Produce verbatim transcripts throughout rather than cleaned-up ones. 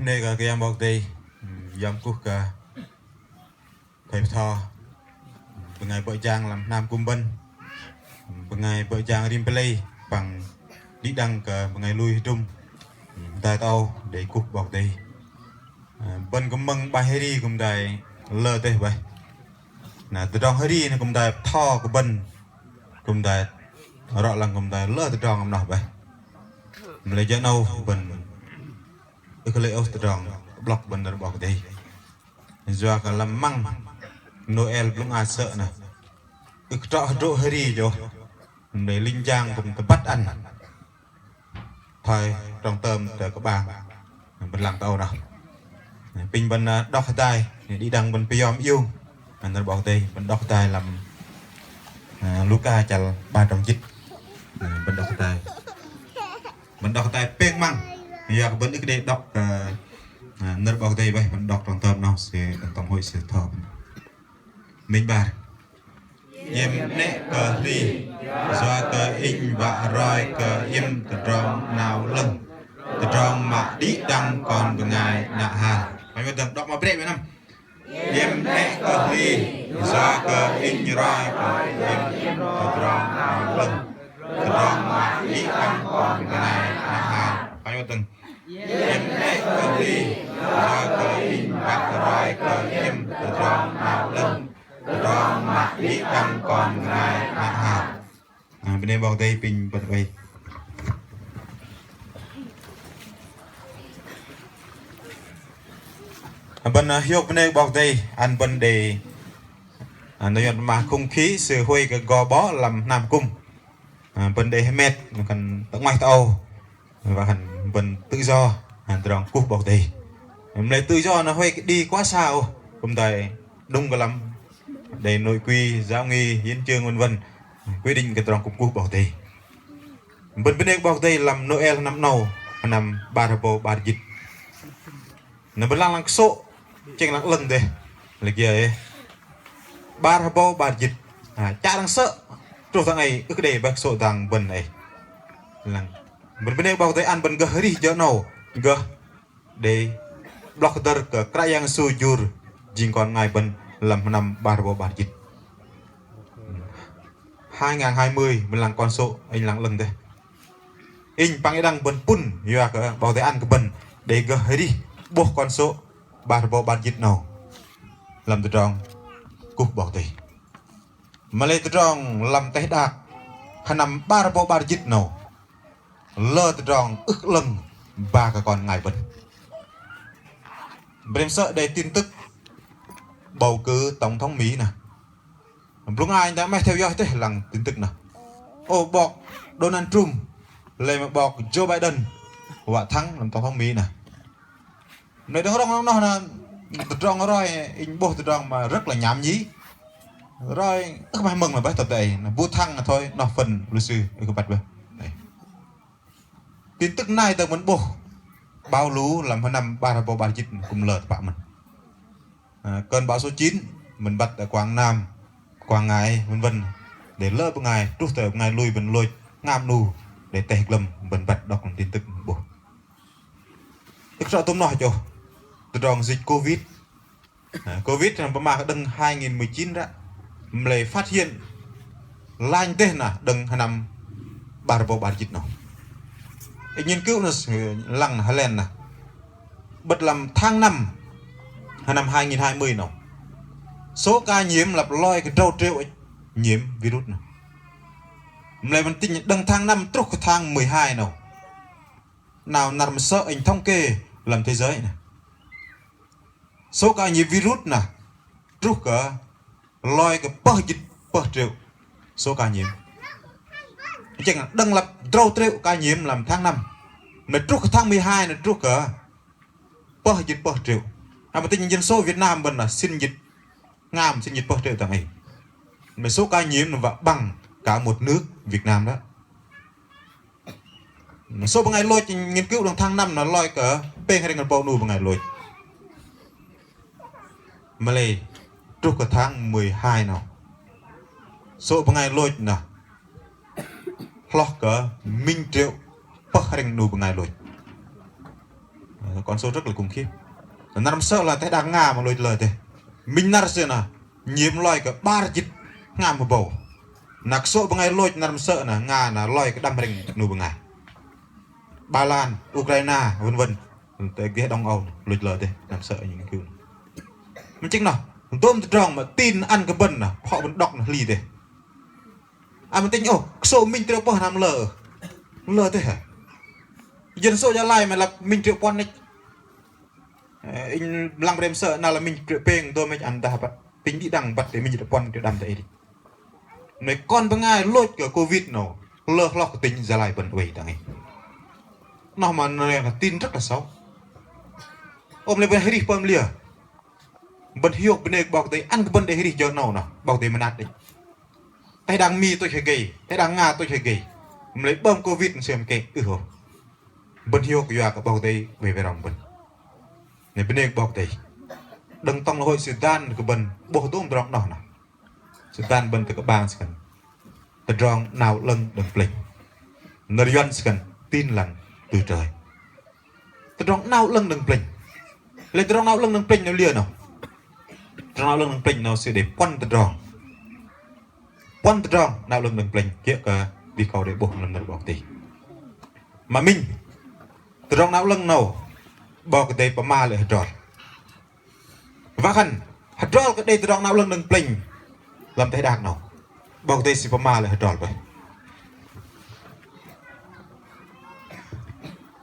Bơnê kơ Kră Yang 'Bok Kei-Dei, yom kuh kơ thầy pơtho, bơngai bơ̆ jang lăm hnam kư̆m bơ̆n, bơngai bơ̆ jang rim pơlei, păng đĭ đăng kơ bơngai lui hơdrŭm, hơdai tơ âu đei kuh 'Bok Kei-Dei. Bơ̆n kư̆m mơ̆ng 'bai hơri kư̆m hơdai lơ dêh bơih. Na tơdrong hơri na kư̆m hơdai pơtho kơ bơ̆n, kư̆m hơdai rŏ lăng kư̆m hơdai lơ tơdrong kư̆m noh bơih. Mă lei jơ 'nâu bơ̆n ưh kơ lei ôh tơdrong 'blŏk bơ̆n nơ̆r 'Bok Kei-Dei. Yua kơ lăm măng Nôel blŭng a sơ̆ na ưh kơ trŏ hơdrô̆ hơri jô̆. Mă lei linh jang kư̆m tơbăt ăn thoi trong tơm tơ kơ'bang bơ̆n lăng tơ âu noh. Apinh bơ̆n đŏk hơdai, đĭ đăng bơ̆n pơyom iung nơ̆r 'Bok Kei-Dei, bơ̆n đŏk hơdai lăm Luka chăl 'bar trong jĭt. Bơ̆n đŏk hơdai, bơ̆n đŏk hơdai pêng măng. Yua kơ bơ̆n ưh kơ đei đŏk nơ̆r 'Bok Kei-Dei bơih, bơ̆n đŏk trong tơm noh sư tổng hội sư pơtho. Minh 'bar. Iĕm 'nĕ kơ hli, yua kơ inh wă roi kơ iĕm tơdrong 'nao 'lơ̆ng, tơdrong mă đĭ đăng kon bơngai 'nă hal. Apinh bơ̆n đŏk mă brĕ mă năm. Iĕm 'nĕ kơ hli, yua kơ inh roi kơ iĕm tơdrong 'nao 'lơ̆ng, tơdrong mă đĭ đăng kon bơngai 'nă hal. Apinh bơ̆n Iĕm 'nĕ kơ hli, yua kơ inh wă roi kơ iĕm tơdrong 'nao 'lơ̆ng, tơdrong mă đĭ đăng kon bơngai 'nă hal. Bơnê 'Bok Kei-Dei, apinh bơ̆n oei. Bơ̆n hiôk bơnê 'Bok Kei-Dei ăn bơ̆n đei nơ̆r yuăn mă khung khi sư huay kơ go 'bok lăm hnam kư̆m. Bơ̆n đei hơmet, khan tơ 'nguaih tơ âu wă khan bơ̆n tự do, tơdrong kuh 'Bok Kei-Dei. Mă lei tự do na huay kơ đi quá xa ôh, kư̆m đei đŭng kơ lăm đei nội quy, giáo nghi, hiến chương vân vân, quy định kơ tơdrong kư̆m kuh 'Bok Kei-Dei. Bơ̆n bơnê kơ 'Bok Kei-Dei lăm Nôel sơnăm 'nâu, sơnăm 'bar hơbâu 'bar jĭt. Na bơ̆n lăng lăng kơsô̆, chĕng lăng 'lơ̆ng dêh. Lei kiơ ê? 'Bar hơbâu 'bar jĭt. Chă dang sơ̆ truh dang ei, ưh kơ đei bơih kơsô̆ dang bơ̆n ei. Lăng bơ̆n bơnê kơ 'Bok Kei-Dei ăn bơ̆n gơh arih jơ 'nâu, gơh đei 'blŏk hơdơ̆r kơ Kră Yang Yêsu jur jing kon bơngai bơ̆n lăm sơnăm 'bar hơbâu 'bar jĭt. Hai ngàn hai mươi bơ̆n lăng kon sô̆, inh lăng 'lơ̆ng dêh. Inh păng đĭ đăng bơ̆n pŭn, yua kơ 'Bok Kei-Dei ăn kơ bơ̆n đei gơh arih 'bôh kon sô̆ 'bar hơbâu 'bar jĭt 'nâu lăm tơdrong kuh 'Bok Kei-Dei. Mă lei tơdrong lăm teh đak sơnăm 'bar hơbâu 'bar jĭt 'nâu lơ tơdrong ưh 'lơ̆ng ba kơ kon bơngai bơ̆n. Brim sơ̆ đei tin tức bầu cử tổng thống Mỹ na. Blŭng a inh dang 'maih theo dõi dêh lăng tin tức na. Ô, 'bok Donald Trump lei mă 'bok Joe Biden wă thắng lăm tổng thống Mỹ na. Mă lei đơ̆ng rŏng noh na, tơdrong roi inh 'bôh tơdrong mă rất là nhảm nhí. Roi ưh 'maih mơ̆ng lah bơih tơdei, na bu thăng na thôi, noh phần luật sư ưh kơ băt bơih. Tin tức nai dơ̆ng bơ̆n 'bôh, bão lũ lăm sơnăm 'bar hơbâu 'bar jĭt kư̆m lơ tơpă mơ̆n. Cơn bão số chín bơ̆n băt ở Quảng Nam, Quảng Ngãi vân vân. Đei lơ bơngai, truh tơ bơngai lui bơ̆n lôch ngam 'nu, đei teh glăm bơ̆n băt đŏk tin tức 'bôh. Ưh kơ trŏ tôm noh chôh, tơdrong dịch Covid. Covid na pơma kơ đơ̆ng hai nghìn mười chín ră, mă lei phát hiện lanh dêh na đơ̆ng sơnăm 'bar hơbâu 'bar jĭt 'nâu. Nghiên cứu na lăng na hơlen na, bơ̆t lăm tháng năm sơnăm hai nghìn hai mươi 'nâu, số ca nhiễm lăp loi kơ drâu triệu nhiễm virus na. Mă lei bơ̆n tinh đơ̆ng tháng năm truh kơ tháng mười hai 'nâu, 'nao năr mơsơ̆ inh thống kê lăm thế giới na, số ca nhiễm virus na truh kơ loi kơ pơh jĭt pơh triệu số ca nhiễm. Chĕng đơ̆ng lăp drâu triệu ca nhiễm lăm tháng năm, mă lei truh kơ tháng mười hai na truh kơ pơh jĭt pơh triệu. Hăm tinh dân số Việt Nam bơ̆n na sĭn jĭt ngam, sĭn jĭt pơh triệu dang ei. Mă lei số ca nhiễm na wă bằng cả một nước Việt Nam đó. Số bơngai lôch nghiên cứu đơ̆ng tháng năm na loi kơ pêng hrĕng rơbâu 'nu bơngai lôch. Mă lei truh kơ tháng mười hai 'nâu, số bơngai lôch na hloh kơ minh triệu pơh hrĕng 'nu bơngai lôch. Con số rất là khủng khiếp. Năr mơsơ̆ lah teh đak Nga mă lôch lơ dêh. Minh năr sư nơh, nhi mă loi kơ 'bar jĭt hngam hơbâu. Na kơsô̆ bơngai lôch năr mơsơ̆ nơh, Nga nơh loi kơ đăm hrĕng 'nu bơngai. Ba Lan, Ukraina, vân vân. Tơ gah Đông Âu lôch lơ dêh, năr mơsơ̆ nhi nghiên cứu. Mă chĕng noh, dôm tơdrong mă tin ăn kơ bơ̆n nơh, phŏ bơ̆n đŏk nơh hli dêh. Ơ mă tinh ôh, kơsô̆ minh triệu pơh năm lơ. Lơ dêh hă? Dân số Gia Lai mă lăp minh triệu puăn nĕch. Ơ, inh lăng brem sơ̆ na lơ minh triệu pêng dôm nĕch ăn dah băt. Tinh đĭ đăng băt đei minh triệu puăn triệu đăm tơ ih đĕch. Nơh kon bơngai lôch kơ Covid noh, lơ hloh kơ tỉnh Gia Lai bơ̆n oei dang ei. Noh mă nơh tin rất là xấu. Ôm lei bơ̆n hơrih pơm liơ. Bơ̆n hiôk bơnê kơ 'Bok Kei-Dei ăn kơ bơ̆n đei hơrih jơ 'nâu noh, 'Bok Kei-Dei mơnat đĕch. Teh đak Mi tôch hơgei, teh đak Nga tôch hơgei. Mă lei 'bơm Covid sư mơkeh ưh ôh. Bơ̆n hiôk yua kơ 'Bok Kei-Dei oei wei rong bơ̆n. Nơh bơnê kơ 'Bok Kei-Dei. Đơ̆ng tŏng lơ hơi sư dan kơ bơ̆n 'bôh dôm tơdrong noh noh. Sư dan bơ̆n tơ kơ'bang sư khan. Tơdrong 'nao 'lơ̆ng đơ̆ng plĕnh. Nơ̆r Yuăn sư khan Tin Lành từ trời. Tơdrong 'nao 'lơ̆ng đơ̆ng plĕnh. Lei tơdrong 'nao 'lơ̆ng đơ̆ng plĕnh noh liơ noh. Tơdrong 'nao 'lơ̆ng đơ̆ng plĕnh noh sư đei puăn tơdrong. Puăn tơdrong 'nao 'lơ̆ng đơ̆ng plĕnh kiơ̆ kơ đĭ kâu đei 'bôh lăm nơ̆r 'Bok Kei-Dei. Mă minh, tơdrong 'nao 'lơ̆ng noh 'Bok Kei-Dei pơma lê̆ hơdrol. Wă khan hơdrol kơ đei tơdrong 'nao 'lơ̆ng đơ̆ng plĕnh lăm teh đak noh, 'Bok Kei-Dei sư pơma lê̆ hơdrol bơih.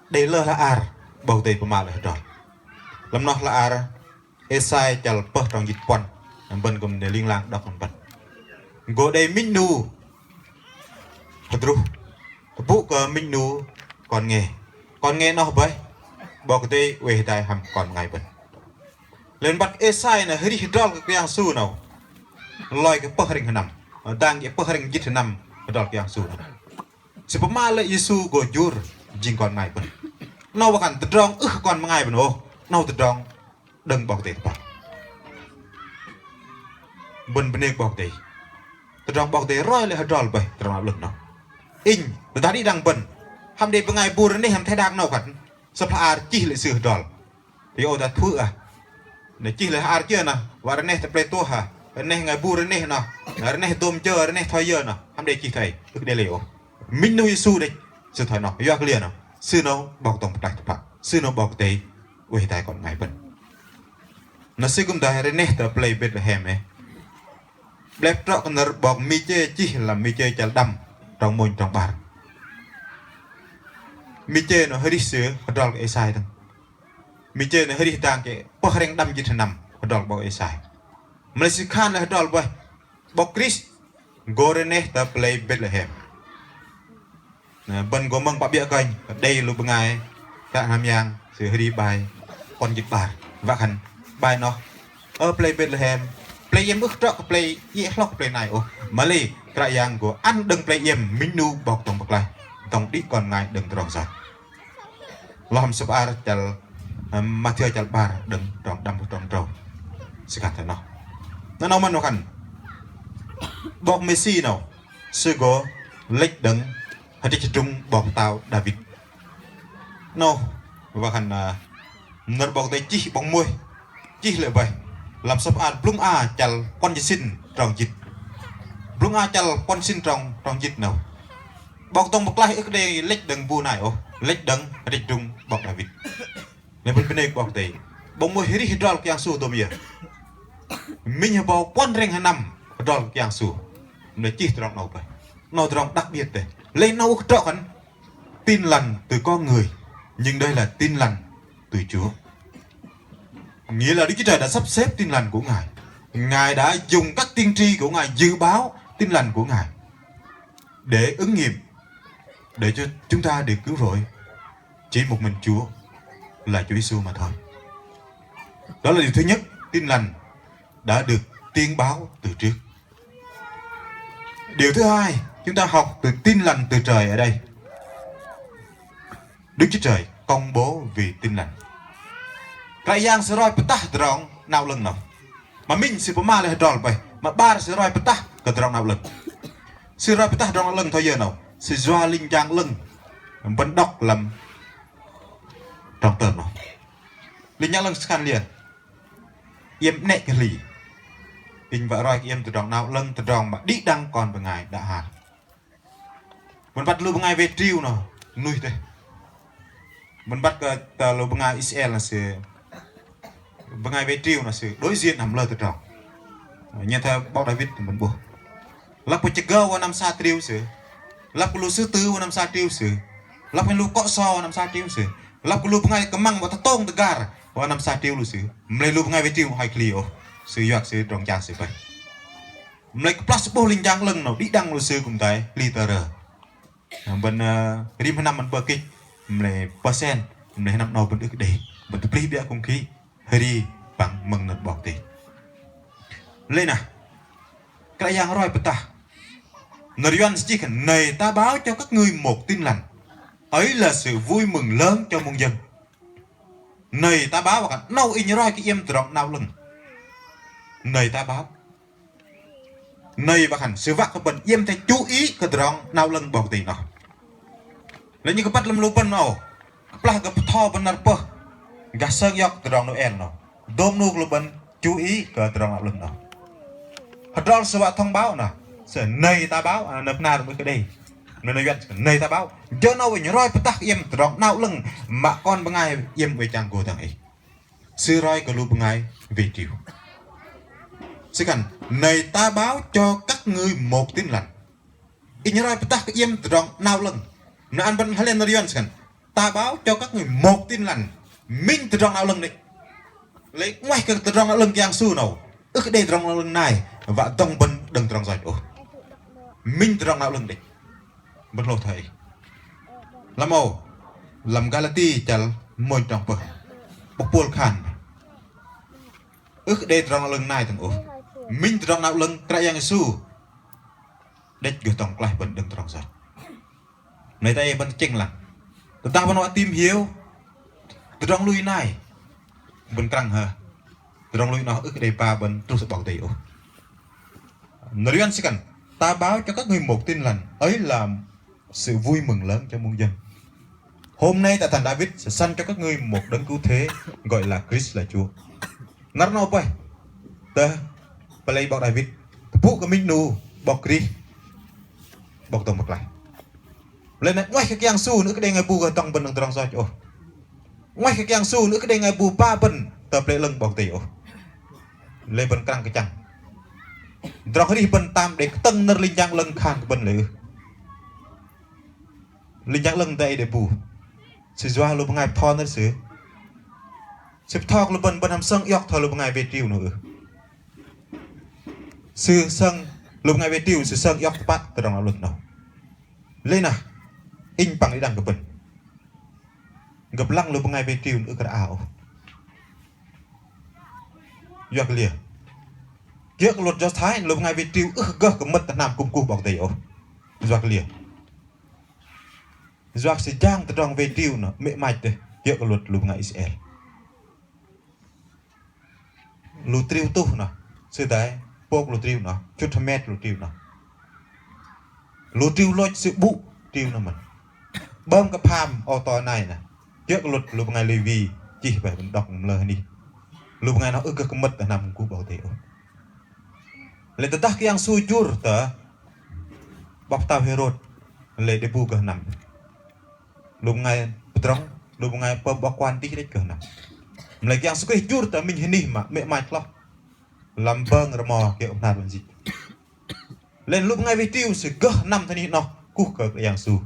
Đei lơ hla ar 'Bok Kei-Dei pơma lê̆ hơdrol. Lăm noh hla ar Êsai chăl pơh trong jĭt puăn. Bơ̆n kư̆m đei ling lang đŏk bơ̆n. Gô đei minh 'nu hơdruh, tơpŭ kơ minh 'nu kon nge. Kon nge noh bơih 'Bok Kei-Dei oei hơdai hăm kon bơngai bơ̆n. Lei băt Êsai nơh hơrih hơdrol kơ Kră Yang Yêsu noh loi kơ pơh hrĕng sơnăm. Dang jơ̆ pơh hrĕng jĭt sơnăm hơdrol Kră Yang Yêsu noh. Sư pơma lê̆ Yêsu gô jur jing kon bơngai bơ̆n. 'Nâu wă khan tơdrong ưh kon bơngai bơ̆n ôh. 'Nâu tơdrong đơ̆ng 'Bok Kei-Dei tơpă. Bơ̆n bơnê kơ 'Bok Kei-Dei. Tơdrong 'Bok Kei-Dei roi lê̆ hơdrol bơih tơdrong 'nao 'lơ̆ng noh. Inh, tơdah đĭ đăng bơ̆n, hăm đei bơngai bu rơneh hăm teh đak 'nâu khan, sơ̆p hla ar chih lê̆ sư hơdrol. Yơ ôh dah thuơ̆ ah. Nơh chih lê̆ hla ar kiơ noh, wă rơneh tơ plei tuh ah. Rơneh bơngai bu rơneh noh, rơneh dôm jơ, rơneh thoi yơ noh, hăm đei chih thoi ei, ưh kơ đei lei ôh. Minh 'nu Yêsu đĕch, sư thoi noh, yua kơ liơ noh, sư 'nâu 'Bok dŏng pơklaih tơpă, sư 'nâu 'Bok Kei-Dei oei hơdai kon bơngai bơ̆n. Nơh sư kư̆m dah rơneh tơ plei Betlehem ei. 'Blep trŏ kơ nơ̆r 'bok Michê chih lăm Michê chăl đăm trong mônh trong 'bar. Michê noh hơrih sư hơdrol kơ Êsai dơ̆ng. Michê noh hơrih dang jơ̆ pơh hrĕng đăm jĭt sơnăm hơdrol kơ 'bok Êsai. Mă lei sư khan lê̆ hơdrol bơih 'Bok Krist gô rơneh tơ plei Betlehem. Nơh, bơ̆n gô mơ̆ng pă 'biơ̆ kơnh, đei lu bơngai, kă hnam yang, sư hơrih bai, puăn jĭt 'bar. Wă khan, bai noh, ơ plei Betlehem, plei iĕm ưh trŏ kơ plei, iĕ hloh kơ plei nai ôh. Mă lei, Kră Yang gô ăn đơ̆ng plei iĕm, minh 'nu 'Bok dŏng pơklaih, dŏng đĭ kon bơngai đơ̆ng tơdrong yoch. Lăm sơ̆p hla ar chăl, ơ, Mathiơ chăl 'bar đơ̆ng trong đăm trong drâu. Sư khan thoi noh. Nơh 'nâu mơ̆n wă khan. 'Bok Mêsi 'nâu. Sư gô lĕch đơ̆ng hơdrĕch hơdrung 'bok pơtao Đavit. 'Nâu. Wă khan, ơ, nơ̆r 'Bok Kei-Dei chih 'bok Môis. Chih lê̆ bơih. Lăm sơ̆p hla ar Blŭng A chăl puăn jĭt sĭn trong jĭt. Blŭng A chăl puăn sĭn trong, trong jĭt 'nâu. 'Bok dŏng pơklaih ưh kơ đei lĕch đơ̆ng bu nai ôh, lĕch đơ̆ng hơdrĕch hơdrung 'bok Đavit. Lei bơ̆n bơnê kơ 'Bok Kei-Dei. 'Bok Môis hơrih hơdrol Kră Yang Yêsu dôm yơ. Minh hơbâu puăn hrĕng sơnăm hơdrol Kră Yang Yêsu. Mă lei chih tơdrong 'nâu bơih. 'Nâu tơdrong đặc biệt dêh. Lei 'nâu ưh kơ trŏ khan Tin Lành từ con người, nhưng đây là Tin Lành từ Chúa. Nghĩa là Đức Chúa Trời đã sắp xếp Tin Lành của Ngài. Ngài đã dùng các tiên tri của Ngài dự báo Tin Lành của Ngài để ứng nghiệm, để cho chúng ta được cứu rỗi. Chỉ một mình Chúa, là Chúa Giêsu mà thôi. Đó là điều thứ nhất, Tin Lành đã được tiên báo từ trước. Điều thứ hai, chúng ta học từ Tin Lành từ trời ở đây. Đức Chúa Trời công bố vì Tin Lành. Kră Yang sư roi pơtah tơdrong 'nao 'lơ̆ng 'nâu. Mă minh sư pơma lê̆ hơdrol bơih, mă 'bar sư roi pơtah kơ tơdrong 'nao 'lơ̆ng. Sư roi pơtah tơdrong 'nao 'lơ̆ng thoi yơ 'nâu? Sư yua linh jang 'lơ̆ng bơ̆n đŏk lăm trong tơm 'nâu. Linh jang 'lơ̆ng sư khan liơ? Iĕm 'nĕ kơ hli. Inh wă roi kơ iĕm tơdrong 'nao 'lơ̆ng, tơdrong mă đĭ đăng kon bơngai đă hal. Bơ̆n băt lu bơngai wei triu noh nuih dêh. Bơ̆n băt kơ tơ lu bơngai Israel noh sư, bơngai wei triu noh sư đối diện hăm lơ tơdrong. Nhen thoi 'bok Đawit bơ̆n 'bôh. Lăp kơ chơgơ̆ wă năm sa triu sư. Lăp kơ lu sư tử wă năm sa triu sư. Lăp kơ lu kŏ so wă năm sa triu sư. Lăp kơ lu bơngai kơmăng wă tơtông tơgar wă năm sa triu lu sư. Mă lei lu bơngai wei triu hoi kơ hli ôh. Sư yua kơ sư tơdrong jang sư bơih. Mă lei kơplah sư 'bôh linh jang 'lơ̆ng noh đĭ đăng lu sư kư̆m tai hli tơrơ. Bơ̆n, ơ, rim hơnăm bơ̆n pơkĭch, mă lei pơsen, mă lei hơnăm 'nâu bơ̆n ưh kơ đei. Bơ̆n tơplih 'biơ̆ kŭm ki, hơri păng mơ̆ng nơ̆r 'Bok Kei-Dei. Lei nah, Kră Yang roi pơtah. Nơ̆r Yuăn sư chih khan: Này ta báo cho các ngươi một tin lành. Ấy là sự vui mừng lớn cho muôn dân. Này ta báo, wă khan 'nâu inh roi kơ iĕm tơdrong 'nao 'lơ̆ng. Này ta báo. Nơ̆r wă khan sư wă kơ bơ̆n iĕm athei chú ý kơ tơdrong 'nao 'lơ̆ng 'Bok Kei-Dei noh. Lei inh kơ băt lăm lu bơ̆n noh. Kơplah gơh bơtho bơ̆n năr pơh, gah sơng iŏk tơdrong Nôel noh, dôm 'nu kơ lu bơ̆n chú ý kơ tơdrong 'nao 'lơ̆ng noh. Hơdrol sư wă thông báo noh, sư này ta báo, à, nơ̆r 'nâu ưh kơ đei. Nơ̆r Yuăn sư này ta báo. Jơ 'nâu inh roi pơtah kơ iĕm tơdrong 'nao 'lơ̆ng mă kon bơngai iĕm oei chang gô dang ei. Sư roi kơ lu bơngai wei triu. Sư khan: Này ta báo cho các ngươi một tin lành. Inh roi pơtah kơ iĕm tơdrong 'nao 'lơ̆ng. Na ăn bơ̆n hơlen nơ̆r Yuăn sư khan: Ta báo cho các ngươi một tin lành. Minh tơdrong 'nao 'lơ̆ng đĕch. Lei 'nguaih kơ tơdrong 'nao 'lơ̆ng Yang Yêsu 'nâu, ưh kơ đei tơdrong 'nao 'lơ̆ng nai wă dŏng bơ̆n đơ̆ng tơdrong yoch ôh. Minh tơdrong 'nao 'lơ̆ng đĕch. Bơ̆n hlôh thoi ei. Lăm âu, lăm Galati chăl mônh trong pơh, 'bok Pôl khan: Ưh kơ đei tơdrong 'nao 'lơ̆ng nai dơ̆ng ôh. Minh tơdrong 'nao 'lơ̆ng Kră Yang Yêsu đĕch gơh dŏng pơklaih bơ̆n đơ̆ng tơdrong yoch. Mă lei ta ei bơ̆n tơchĕng lăng. Tơdah bơ̆n wă tìm hiểu tơdrong lui nai, bơ̆n krăng hơ, tơdrong lui noh ưh kơ đei ba bơ̆n truh sư 'Bok Kei-Dei ôh. Nơ̆r Yuăn sư khan: Ta báo cho các ngươi một tin lành, ấy là sự vui mừng lớn cho muôn dân. Hôm nay tại thành David sẽ sanh cho các ngươi một đấng cứu thế gọi là Christ là Chúa. Năr 'nâu bơih, tơ pơlei 'bok Đawit, tơpŭ kơ minh 'nu 'Bok Krist, 'Bok dŏng pơklaih. Lei na 'nguaih kơ Kră Yang Yêsu noh ưh kơ đei bơngai bu gơh dŏng bơ̆n đơ̆ng tơdrong yoch ôh. 'Nguaih kơ Kră Yang Yêsu noh ưh kơ đei bơngai bu ba bơ̆n tơ pơlei 'lơ̆ng 'Bok Kei-Dei ôh. Lei bơ̆n krăng kơchăng. Tơdrong arih bơ̆n tam đei kơtơ̆ng nơ̆r linh jang 'lơ̆ng khan kơ bơ̆n lei ưh. Linh jang 'lơ̆ng dang ei đei bu. Sư yua lu bơngai bơtho nơ̆r sư. Sư bơtho kơ lu bơ̆n, bơ̆n hăm sơng iŏk thoi lu bơngai wei triu noh ưh. Sư sơng, lu bơngai wei triu sư sơng iŏk tơpă tơdrong 'nao 'lơ̆ng noh. Lei na, inh păng đĭ đăng kơ bơ̆n. Gơ̆p lăng lu bơngai wei triu ưh kơ ră âu. Yua kơ liơ? Kiơ̆ kơ luật Do Thái, lu bơngai wei triu ưh gơh kơ mơ̆t tơ hnam kŭm kuh 'Bok Kei-Dei ôh. Yua kơ liơ? Yua kơ sư jang tơdrong wei triu noh mĕ mach dêh, kiơ̆ kơ luật lu bơngai Israel. Lu triu tuh noh, sư dai pôk lu triu noh, chŭt hơmet lu triu noh. Lu triu lôch sư 'bŭ triu noh mơ̆n. 'Bơm kơ pham âu to nai noh, kiơ̆ kơ luật lu bơngai Lêwi chih bơih bơ̆n đŏk mơlơ hơnih. Lu bơngai noh ưh gơh kơ mơ̆t tơ hnam kŭm kuh 'Bok Kei-Dei ôh. Lei tơdah Kră Yang Yêsu jur tơ 'bok pơtao Hêrôd, lei đei bu gơh năm. Lu bơngai pơdrŏng, lu bơngai pơm 'bok quan dih đĕch gơh năm. Mă lei Kră Yang Yêsu Krist jur tơ minh hơnih mă mĕ mach hloh. Lăm bơng rơmo kiơ̆ kơ hnar bơ̆n jĭ. Lei lu bơngai wei triu sư gơh năm tơ hơnih noh kuh kơ Kră Yang Yêsu.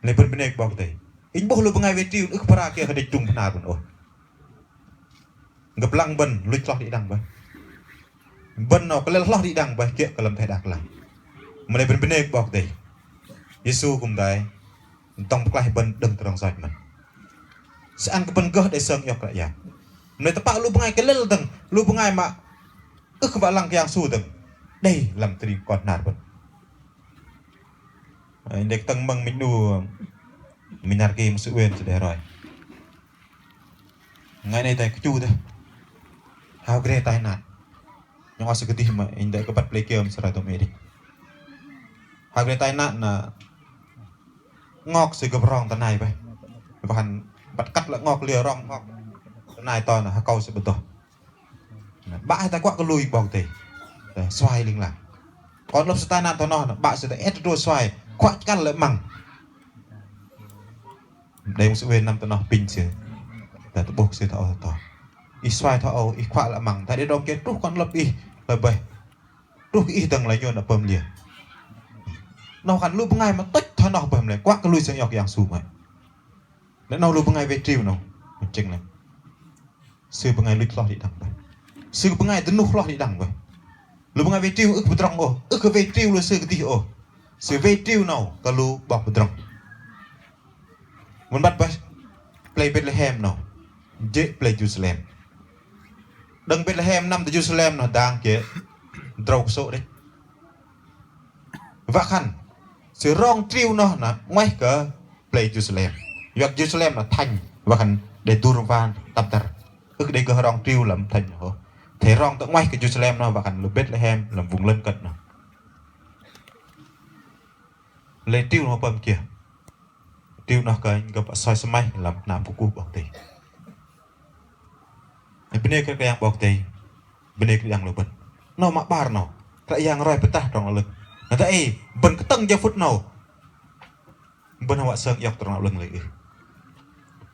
Lei bơ̆n bơnê kơ 'Bok Kei-Dei. Inh 'bôh lu bơngai wei triu ưh kơ pơra kiơ̆ kơ đĕch trŭng pơhnar bơ̆n ôh. Gơ̆p lăng bơ̆n luch hloh đĭ đăng bơih. Bơ̆n noh kơlĕl hloh đĭ đăng bơih kiơ̆ kơ lăm teh đak lăng. Mă lei bơ̆n bơnê kơ 'Bok Kei-Dei. Yêsu kư̆m dai dŏng pơklaih bơ̆n đơ̆ng tơdrong yoch mơ̆n. Sư ăn kơ bơ̆n gơh đei sơng iŏk Kră Yang. Mă lei tơpă lu bơngai kơlĕl dơ̆ng, lu bơngai mă ưh kơ wă lăng Kră Yang Yêsu dơ̆ng, đei lăm tơring kon hnar bơ̆n. Inh đei kơtơ̆ng mơ̆ng minh 'nu, minh năr ki mă sư oei sư đei roi. Ngai nai tai kơchu dêh. Hao gre tai nạn. Nhŏng oh sư kơdih mă inh đei kơ băt pơlei kiơ mă sư roi tôm ei đĕch. Hao gre tai nạn na ngok sư gơ̆p rong tơ nai bơih. Wă khan băt kăt lơ ngok liơ rong ngok. nai to na hơkâu sư bơdoh. 'Bă hei ta kuă kơ lui 'Bok Kei-Dei. Tơ suai ling lang. Kon lăp sư tai nạn thoi noh, 'bă sư tơ et drô suai, kuă kăl lê̆ 'măng. Đei mơ̆ng sư oei năm tơ noh pinh sư. Tơ tơ'bôh sư thoi âu to. Ih suai thoi âu, ih kuă lê̆ 'măng. Tơ đei drong kiơ truh kon lăp ih, lơ bơih. Truh kơ ih dơ̆ng lơ nhôn đă pơm liơ. Noh khan lu bơngai mă tŭch thoi noh bơih mă lei kuă kơ lui sơng iŏk Yang Yêsu mă. Lei noh lu bơngai wei triu noh. Mă chĕng lei. Sư bơngai luch hloh đĭ đăng bơih. Sư bơngai dơnuh hloh đĭ đăng bơih. Lu bơngai wei triu ưh kơ pơdrŏng ôh, ưh kơ wei triu lu sư kơdih ôh. Sư wei triu noh kơ lu 'bok pơdrŏng. Mơ̆n băt bơih, plei Betlehem noh jê̆ plei Jêrusalem. Đơ̆ng Betlehem năm tơ Jêrusalem noh dang jê̆ drâu kơsô̆ đĕch. Wă khan sư rong triu noh na 'nguaih kơ plei Jêrusalem. Yua kơ Jêrusalem na thành, wă khan đei dur rơwan tăp dăr. Ưh kơ đei gơh rong triu lăm thành noh. Athei rong tơ 'nguaih kơ Jêrusalem noh, wă khan lu Betlehem lăm vùng lân cận noh. Lei triu noh pơm kiơ? Triu noh kơ gơ̆p soi sơmai lăm hnam kơkuh 'Bok Kei-Dei. Bơnê kơ Kră Yang 'Bok Kei-Dei. Bơnê kơ đĭ đăng lu bơ̆n. Noh mă 'bar noh, Kră Yang roi pơtrah tơdrong 'nao 'lơ̆ng. Na tơ ei bơ̆n kơtơ̆ng jơ phŭt 'nâu, bơ̆n hăm wă sơng iŏk tơdrong 'nao 'lơ̆ng lei ưh?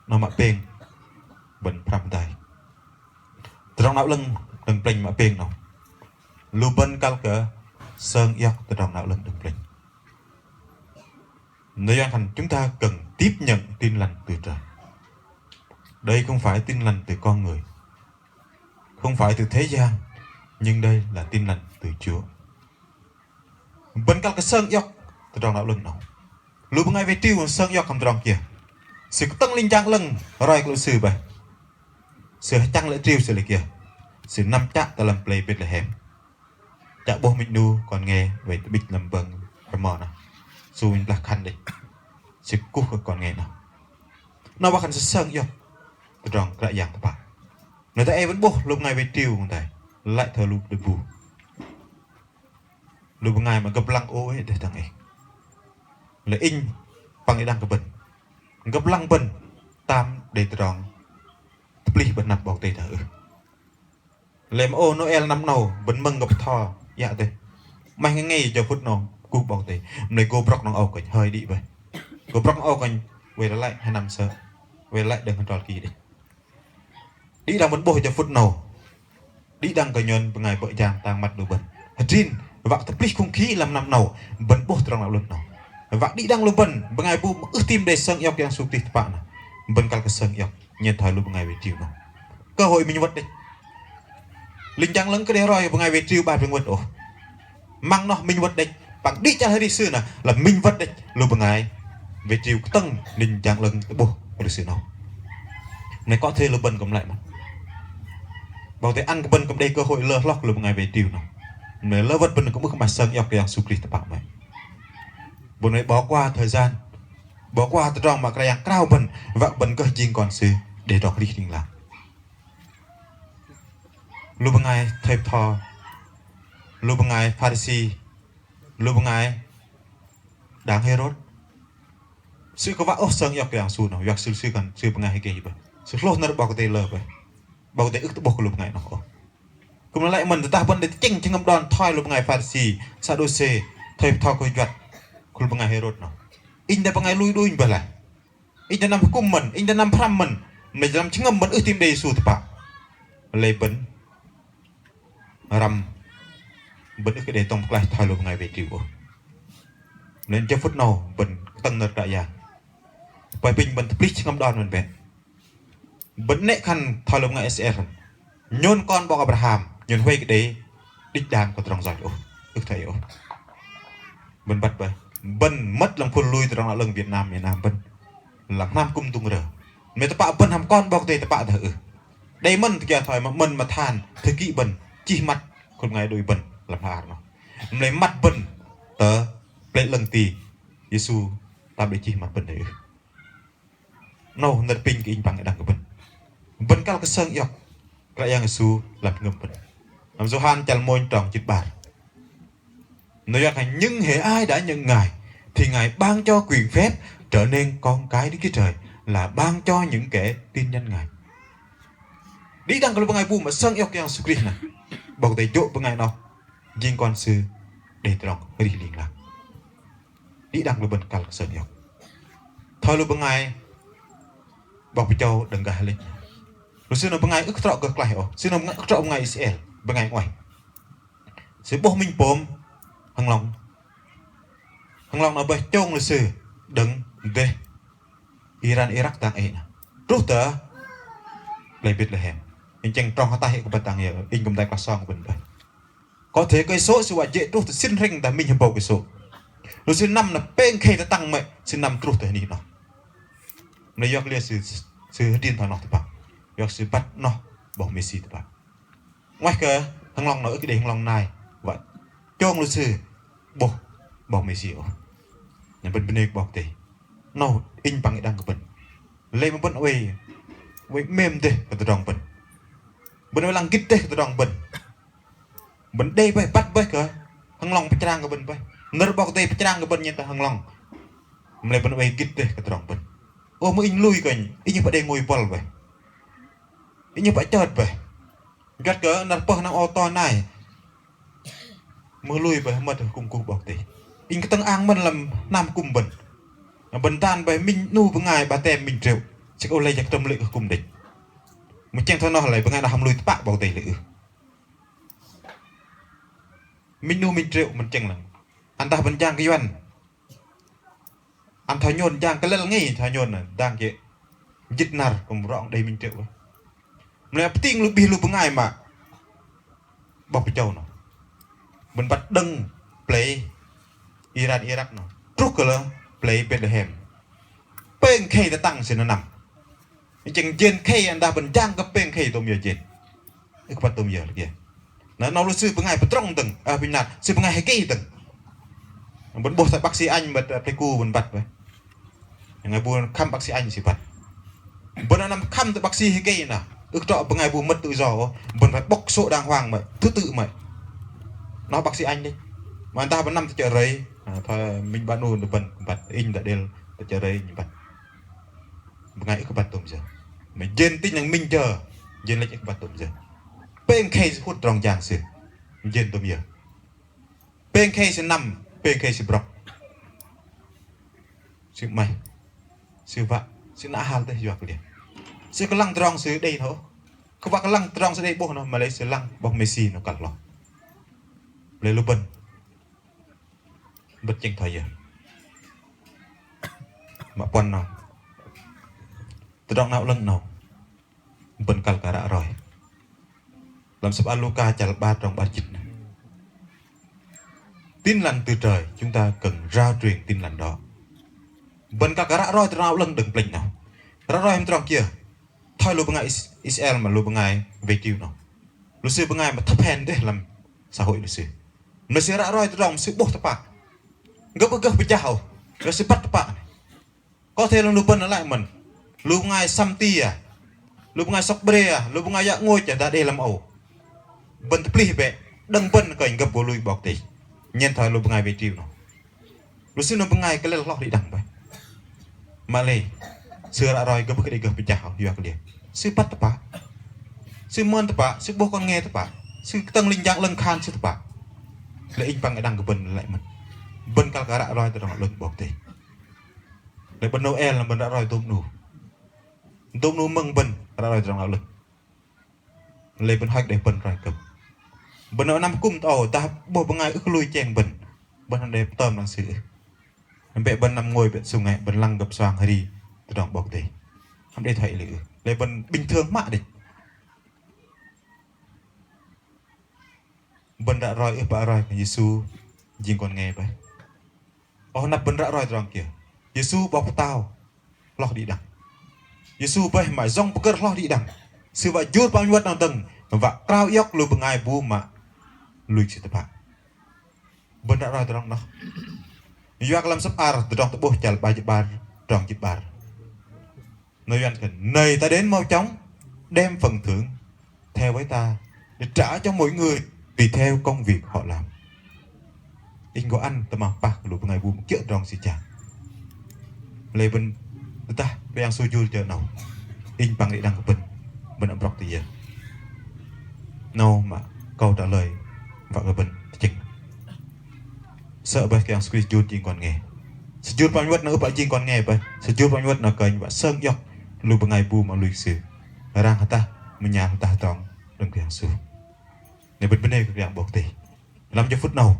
Noh mă pêng, bơ̆n pơhrăm hơdai. Tơdrong 'nao 'lơ̆ng đơ̆ng plĕnh mă pêng noh, lu bơ̆n kăl kơ sơng iŏk tơdrong 'nao 'lơ̆ng đơ̆ng plĕnh. Nói rằng chúng ta cần tiếp nhận Tin Lành từ Trời. Đây không phải Tin Lành từ con người, không phải từ thế gian, nhưng đây là Tin Lành từ Chúa. Bơ̆n kăl kơ sơng iŏk tơdrong 'nao 'lơ̆ng 'nâu. Lu bơngai wei triu sơng iŏk hăm tơdrong kiơ? Sư kơtơ̆ng linh jang 'lơ̆ng roi kơ lu sư bơih. Sư hơchăng lê̆ triu sư lê̆ kiơ? Sư năm chă tơ lăm plei Betlehem. Chă 'bôh minh 'nu kon nge wei tơ'bĭch lăm bơ̆ng rơmô noh. Sư minh blah khăn đĕch. Sư kơkuh kơ kon nge noh. Noh wă khan sư sơng iŏk tơdrong Kră Yang tơpă. Noh tơ ei bơ̆n 'bôh lu bơngai wei triu kơdih lei thoi lu đe bu. Lu bơngai mă gơ̆p lăng ôh ê dêh dang ê. Lei inh păng đĭ đăng kơ bơ̆n. Gơ̆p lăng bơ̆n tam đei tơdrong tơplih bơ̆n năp 'Bok Kei-Dei tơ ưh? Lei mă ô Nôel năm 'nâu bơ̆n mơ̆ng gơ̆p bơtho iă dêh. 'Maih nge nge jơ phŭt 'nâu kơkuh 'Bok Kei-Dei. Mă lei gô brŏk 'nâu âu kơnh hơi đĭ bơih. Gô brŏk 'nâu âu kơnh wei lei lăi hơnăm sơ̆. Wei lăi đơ̆ng hơdrol ki đĕch. Đĭ đăng bơ̆n 'bôh jơ phŭt 'nâu. Đĭ đăng kơ nhôn bơngai bơ̆ jang tang măt lu bơ̆n. Hơdrin, wă tơplih không khí lăm năm 'nâu, bơ̆n 'bôh tơdrong 'nao 'lơ̆ng 'nâu. Wă đĭ đăng lu bơ̆n, bơngai bu ưh tim đei sơng iŏk Yang Yêsu Krist tơpă noh. Bơ̆n kăl kơ sơng iŏk, nhen thoi lu bơngai wei triu noh. Cơ hội minh wơ̆t đĕch. Linh jang 'lơ̆ng kơ đei roi bơngai wei triu 'bar pêng wơ̆t ôh. Măng noh minh wơ̆t đĕch, păng đĭ chăl hơrih sư noh, lăm minh wơ̆t đĕch, lu bơngai wei triu kơtơ̆ng linh jang 'lơ̆ng tơ'bôh kơ lu sư noh. Mă lei có thể lu bơ̆n kư̆m lăi mă. 'Bok Kei-Dei ăn kơ bơ̆n kư̆m đei cơ hội lơ hloh kơ lu bơngai wei triu noh. Mă lei lơ wơ̆t bơ̆n kư̆m ưh kơ 'maih sơng iŏk kơ Yang Yêsu Krist tơpă mă. Bơ̆n wei bỏ qua thời gian, bỏ qua tơdrong mă Kră Yang krao bơ̆n, wă bơ̆n gơh jing kon Sư đei tơdrong arih ling lang. Lu bơngai thây bơtho, lu bơngai Pharisi, lu bơngai đảng Hêrôd. Sư kơ wă ôh sơng iŏk kơ Yang Yêsu noh, yua kơ sư, sư khan sư bơngai hơgei bơih. Sư hlôh nơ̆r 'Bok Kei-Dei lơ bơih. 'Bok Kei-Dei ưh kơ tơ'bôh kơ lu bơngai noh ôh. Kư̆m lei lăi mơ̆n tơdah bơ̆n đei tơchĕng jơhngơ̆m đon thoi lu bơngai Pharisi, Sađusê, thây bơtho kơ juăt, kơ lu bơngai Hêrôd noh. Inh đei bơngai lui đunh bơih lei. Inh đei năm hơkŭm mơ̆n, inh đei năm pơhrăm mơ̆n, mă lei lăm jơhngơ̆m bơ̆n ưh tim đei Yêsu tơpă. Lei bơ̆n răm, bơ̆n ưh kơ đei tŏng pơklaih thoi lu bơngai wei triu ôh. Mă lei jơ phŭt 'nâu bơ̆n kơtơ̆ng nơ̆r Kră Yang. Apinh bơ̆n tơplih jơhngơ̆m đon bơ̆n bĕ. Bơ̆n 'nĕ khan thoi lu bơngai Israel. Nhôn kon 'bok Abraham, nhôn huay kơ đei đĭch đam kơ tơdrong yoch ôh. Ưh thoi ôh. Bơ̆n băt bơih. Bơ̆n mơ̆t lăm khul lui tơdrong 'nao 'lơ̆ng Việt Nam, miền Nam bơ̆n. Lăm hnam kư̆m dŭng rơ. Mă lei tơpă bơ̆n hăm kon 'Bok Kei-Dei tơpă dah ưh? Đei mơ̆n tơkiơ thoi mă mơ̆n mă than, thư ký bơ̆n, chih măt, khul bơngai đunh bơ̆n, lăm hla ar noh. Mă lei măt bơ̆n, tơ, plei 'lơ̆ng ti, Yêsu, tam đei chih măt bơ̆n dah ưh? 'Nâu nơ̆r apinh kơ inh păng đĭ đăng kơ bơ̆n. Bơ̆n kăl kơ sơng iŏk Kră Yang Yêsu lăm jơhngơ̆m bơ̆n. Lăm Yôhan chăl mônh trong jĭt 'bar. Nói rằng những hễ ai đã nhận Ngài, thì Ngài ban cho quyền phép trở nên con cái Đức Chúa Trời, là ban cho những kẻ tin danh Ngài. Đĭ đăng kơ lu bơngai bu mă sơng iŏk Yang Yêsu Krist noh, 'Bok Kei-Dei jô̆ bơngai noh jing kon Sư đei tơdrong arih ling lang. Đĭ đăng lu bơ̆n kăl kơ sơng iŏk. Thoi lu bơngai 'bok pơjâu đơ̆ng gah lĕch. Lu sư noh bơngai ưh kơ trŏ gơh klaih ôh. Sư noh bơngai ưh kơ trŏ bơngai Israel, bơngai 'nguaih. Sư 'bôh minh pôm hơnglŏng. Hơnglŏng noh bơih chông lu sư đơ̆ng dêh Iran Irak dang ei noh truh tơ plei Betlehem. Inh chĕng trong hơtaih kơ bơ̆n dang ei, inh kư̆m dai klah song kơ bơ̆n bơih. Có thể cây số sư wă jê̆ truh tơ sĭn hrĕng dah minh hơbâu cây số. Lu sư năm noh pêng khei tơtăng mơ̆i sư năm truh tơ hơnih noh. Mă lei yua kơ liơ sư, sư hơdrin thoi noh tơpă? Yua kơ sư băt noh 'Bok Mêsi tơpă. 'Nguaih kơ hơnglŏng noh ưh kơ đei hơnglŏng nai wă chông lu sư 'bôh 'Bok Mêsi ôh. Na bơ̆n bơnê kơ 'Bok Kei-Dei. Noh inh păng đĭ đăng kơ bơ̆n. Lei mă bơ̆n oei, oei 'mêm dêh kơ tơdrong bơ̆n. Bơ̆n oei lăng gĭt dêh kơ tơdrong bơ̆n. Bơ̆n đei bơih, băt bơih kơ hơnglŏng pơchrang kơ bơ̆n bơih. Nơ̆r 'Bok Kei-Dei pơchrang kơ bơ̆n nhen tơ hơnglŏng. Mă lei bơ̆n oei gĭt dêh kơ tơdrong bơ̆n. Ơ, mưh inh lui kơnh, inh pă đei ngôi buăl bơih. Inh pă chơt bơih. Juăt kơ năr pơh năm âu to nai. Mưh lui bơih hơmơt kơ hơkŭm kuh 'Bok Kei-Dei. Inh kơtơ̆ng ang mơ̆n lăm hnam hơkŭm bơ̆n. Bơ̆n dan bơih minh 'nu bơngai 'batem minh triệu. Sư kơ lei jăk tơm lê̆ kơ hơkŭm đĕch. Mưh chĕng thoi noh lei bơngai noh hăm lui tơpă 'Bok Kei-Dei lê̆ ưh. Minh 'nu minh triệu mưh chĕng lăng. Ăn dah bơ̆n jang kơ yuăn. Ăn thoi nhôn jang kơlĕl ngei, thoi nhôn noh dang jê̆ jĭt năr kư̆m rŏ đei minh triệu. Mă lei pơting lu bih lu bơngai mă 'bok pơjâu noh. Bơ̆n băt đơ̆ng plei Iran Irak noh truh kơ lơ plei Betlehem. Pêng khei tơtăng sư noh năm. Chĕng jên khei ăn dah bơ̆n jang kơ pêng khei dôm yơ jên. Ưh kơ băt dôm yơ lơ kiơ. Na, noh lu sư bơngai pơdrŏng dơ̆ng, ơ, apinh nat, sư bơngai hơgei dơ̆ng. Bơ̆n 'bôh thoi bác sĩ Anh băt, ơ, plei ku bơ̆n băt bơih. Bơngai bu khăm bác sĩ Anh sư băt. Bơ̆n năm khăm tơ bác sĩ hơgei noh, ưh kơ trŏ bơngai bu mơ̆t tự do ôh, bơ̆n phải bŏk số đàng hoàng mơ̆i, thứ tự mơ̆i. Noh bác sĩ Anh đĕch. Mă dah bơ̆n năm tơ chợ rơi, ơ, thoi minh 'bar 'nu bơ̆n băt, inh dah đêl tơ chợ rơi inh băt. Bơngai ưh kơ băt dôm yơ. Mă jên tĭnh năng minh jơ, jên lĕch ưh kơ băt dôm yơ. Pêng khei sư hŭt tơdrong jang sư. Jên dôm yơ. Pêng khei sư năm, pêng khei sư brŏk. Sư 'maih, sư wă, sư nă hăl dêh yua kơ liơ. Sư kơ lăng tơdrong sư đei noh. Kơ wă kơ lăng tơdrong sư đei 'bôh noh, mă lei sư lăng 'Bok Mêsi noh kăl hloh. Mă lei lu bơ̆n. Bơ̆n chĕng thoi yơ. Mă puăn noh. Tơdrong 'Nao 'Lơ̆ng 'nâu. Bơ̆n kăl kơ ră roi. Lăm sơ̆p ar Luka chăl 'bar trong 'bar jĭt noh. Tin lành từ trời, chúng ta cần rao truyền tin lành đó. Bơ̆n kăl kơ ră roi Tơdrong 'Nao 'Lơ̆ng đơ̆ng plĕnh noh. Ră roi hăm tơdrong kiơ? Thoi lu bơngai Is-, Israel mă lu bơngai wei triu noh. Lu sư bơngai mă thấp hèn dêh lăm xã hội lu sư. Mă lei sư ră roi tơdrong mă sư 'bôh tơpă. Gơ̆p ưh gơh pơjah ôh. Gơ̆p sư băt tơpă. Có thể lăm lu bơ̆n lei mơ̆n. Lu bơngai săm ti ah. Lu bơngai sŏk bre ah. Lu bơngai yă ngôch ah dah đei lăm âu. Bơ̆n tơplih bĕ. Đơ̆ng bơ̆n kơnh gơ̆p gô lui 'Bok Kei-Dei. Nhen thoi lu bơngai wei triu noh. Lu sư noh bơngai kơlĕl hloh đĭ đăng bơih. Mă lei. Sư ră roi gơ̆p ưh kơ đei gơh pơjah ôh yua kơ liơ. Sư băt tơpă. Sư mơn tơpă. Sư 'bôh kon nge tơpă. Sư kơtơ̆ng linh jang 'lơ̆ng khan sư tơpă. Lei inh păng đĭ đăng kơ bơ̆n lei mơ̆n. Bơ̆n kăl kơ ră roi Tơdrong 'Nao 'Lơ̆ng 'Bok Kei-Dei. Lei bơ̆n Nôel bơ̆n ră roi dôm 'nu. Dôm 'nu mơ̆ng bơ̆n ră roi Tơdrong 'Nao 'Lơ̆ng. Lei bơ̆n hoei đei bơ̆n roi gơ̆p. Bơ̆n năm kư̆m tơ âu dah 'bôh bơngai ưh kơ lui cheng bơ̆n. Bơ̆n hăm đei pơtơm lăng sư ưh. Bĕ bơ̆n năm ngôi bĕ sung ei bơ̆n lăng gơ̆p soang hơri Tơdrong 'Bok Kei-Dei. Hăm đei thoi ei lei ưh. Lei bơ̆n bình thường mă đĕch. Bơ̆n ră roi ưh pă roi kơ Yêsu jing kon nge bơih. Ôh, năp bơ̆n ră roi tơdrong kiơ. Yêsu 'Bok Pơtao hloh đĭ đăng. Yêsu bơih mă yŏng pơgơ̆r hloh đĭ đăng. Sư wă jur păng mơwơ̆t 'nao dơ̆ng, wă krao iŏk lu bơngai bu mă lui kơ sư tơpă. Bơ̆n ră roi tơdrong noh. Yua kơ lăm sơ̆p ar Tơdrong Tơ'bôh chăl 'bar jĭt 'bar, trong jĭt 'bar. Nơ̆r Yuăn khan, "Này ta đến mau chóng, đem phần thưởng theo với ta, để trả cho mọi người tùy theo công việc họ làm." Inh gô ăn tơmam pah kơ lu bơngai bu mă kiơ̆ tơdrong sư chang. Lei bơ̆n tơdah Kră Yang Yêsu jur jơ 'nâu. Inh păng đĭ đăng kơ bơ̆n, bơ̆n ưh brŏk tơ yơ. 'Nâu mă câu trả lời wă kơ bơ̆n tơchĕng. Sơ̆ bơih Kră Yang Yêsu Krist jur jing kon nge. Sư jur păng wơ̆t noh ưh pă jing kon nge bơih. Sư jur păng wơ̆t noh kơnh wă sơng iŏk lu bơngai bu mă lui kơ Sư. Rang hơtah, mơnhal hơtah tŏng đơ̆ng Kră Yang Yêsu. Nê bơ̆n bơnê kơ Kră Yang 'Bok Kei-Dei. Lăm jơ phŭt 'nâu,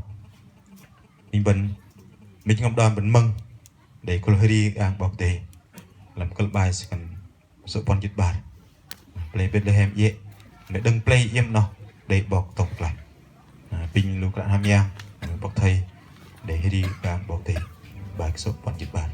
inh bơ̆n minh jơhngơ̆m đon bơ̆n mơ̆ng đei kơ̆l hơri kơ Kră Yang 'Bok Kei-Dei. Lăm kơ̆l 'bai sư khan sô̆ puăn jĭt 'bar. Plei Betlehem iĕ, mă đơ̆ng plei iĕm noh đei 'Bok tŏng pơklaih. Apinh lu kră hăm yang, 'bok thây đei hơri kơ Kră Yang 'Bok Kei-Dei. 'Bai kơ sô̆ puăn jĭt 'bar.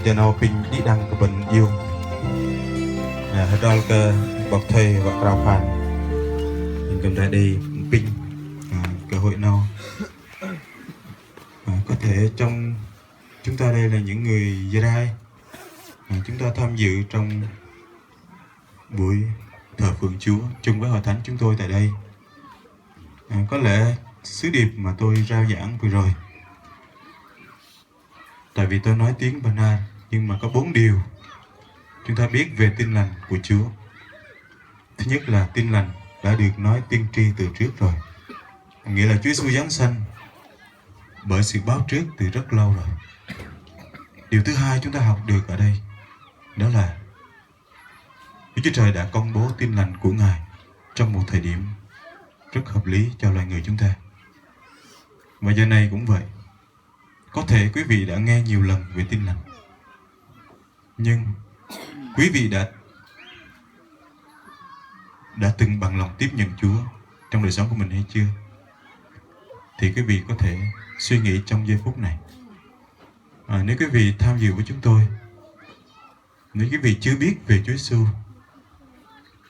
Jơ 'nâu apinh đĭ đăng kơ bơ̆n iung. À, hơdrol kơ 'bok thầy wă krao khan. Kư̆m đei đei apinh, à, cơ hội 'nâu. À, có thể trong chúng ta đây là những người Gia Rai. À, chúng ta tham dự trong buổi thờ phượng Chúa chung với hội thánh chúng tôi tại đây. À, có lẽ sứ điệp mà tôi rao giảng vừa rồi, tại vì tôi nói tiếng Bahnar, nhưng mà có bốn điều chúng ta biết về Tin Lành của Chúa. Thứ nhất là Tin Lành đã được nói tiên tri từ trước rồi, nghĩa là Chúa Giêsu giáng sanh bởi sự báo trước từ rất lâu rồi. Điều thứ hai chúng ta học được ở đây đó là Đức Chúa Trời đã công bố Tin Lành của Ngài trong một thời điểm rất hợp lý cho loài người chúng ta. Và giờ này cũng vậy. Có thể quý vị đã nghe nhiều lần về Tin Lành, nhưng quý vị đã đã từng bằng lòng tiếp nhận Chúa trong đời sống của mình hay chưa? Thì quý vị có thể suy nghĩ trong giây phút này. À, nếu quý vị tham dự với chúng tôi, nếu quý vị chưa biết về Chúa Giêsu,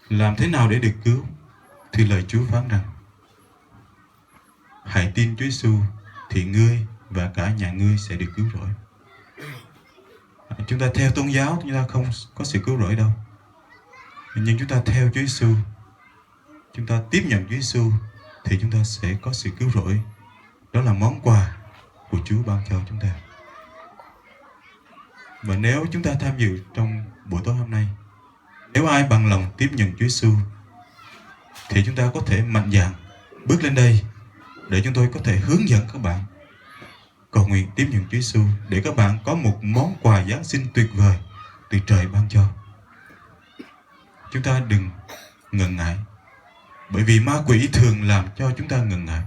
làm thế nào để được cứu, thì lời Chúa phán rằng: "Hãy tin Chúa Giêsu thì ngươi và cả nhà ngươi sẽ được cứu rỗi." À, chúng ta theo tôn giáo, chúng ta không có sự cứu rỗi đâu. Nhưng chúng ta theo Chúa Giêsu, chúng ta tiếp nhận Chúa Giêsu thì chúng ta sẽ có sự cứu rỗi. Đó là món quà của Chúa ban cho chúng ta. Và nếu chúng ta tham dự trong buổi tối hôm nay, nếu ai bằng lòng tiếp nhận Chúa Giêsu, thì chúng ta có thể mạnh dạn bước lên đây để chúng tôi có thể hướng dẫn các bạn cầu nguyện tiếp nhận Chúa Giêsu, để các bạn có một món quà Giáng sinh tuyệt vời từ trời ban cho. Chúng ta đừng ngần ngại, bởi vì ma quỷ thường làm cho chúng ta ngần ngại,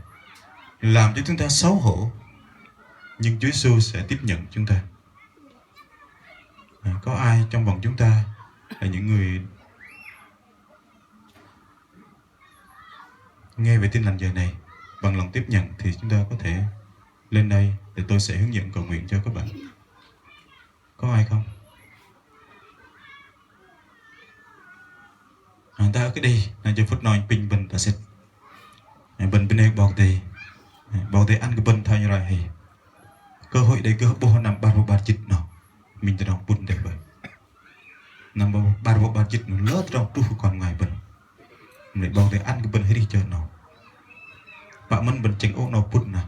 làm cho chúng ta xấu hổ. Nhưng Chúa Giêsu sẽ tiếp nhận chúng ta. À, có ai trong vòng chúng ta là những người nghe về Tin Lành giờ này, bằng lòng tiếp nhận, thì chúng ta có thể lên đây để tôi sẽ hướng dẫn cầu nguyện cho các bạn. Có ai không? À, ta kơ đei, na jơ phŭt 'nâu apinh bơ̆n dah sĕt. À, bơ̆n bơnê kơ 'Bok Kei-Dei. À, 'Bok Kei-Dei ăn kơ bơ̆n thoi nơ̆r hei. Cơ hội đei gơh 'bôh năm 'bar 'bar jĭt 'nâu. Minh tơdrong pŭn dêh bơih. Năm 'bar 'bar jĭt 'nâu lơ tơdrong truh kơ kon bơngai bơ̆n. Mă lei 'Bok Kei-Dei ăn kơ bơ̆n arih jơ 'nâu. Pă mơ̆n bơ̆n tơchĕng ôh 'nâu pŭn nah.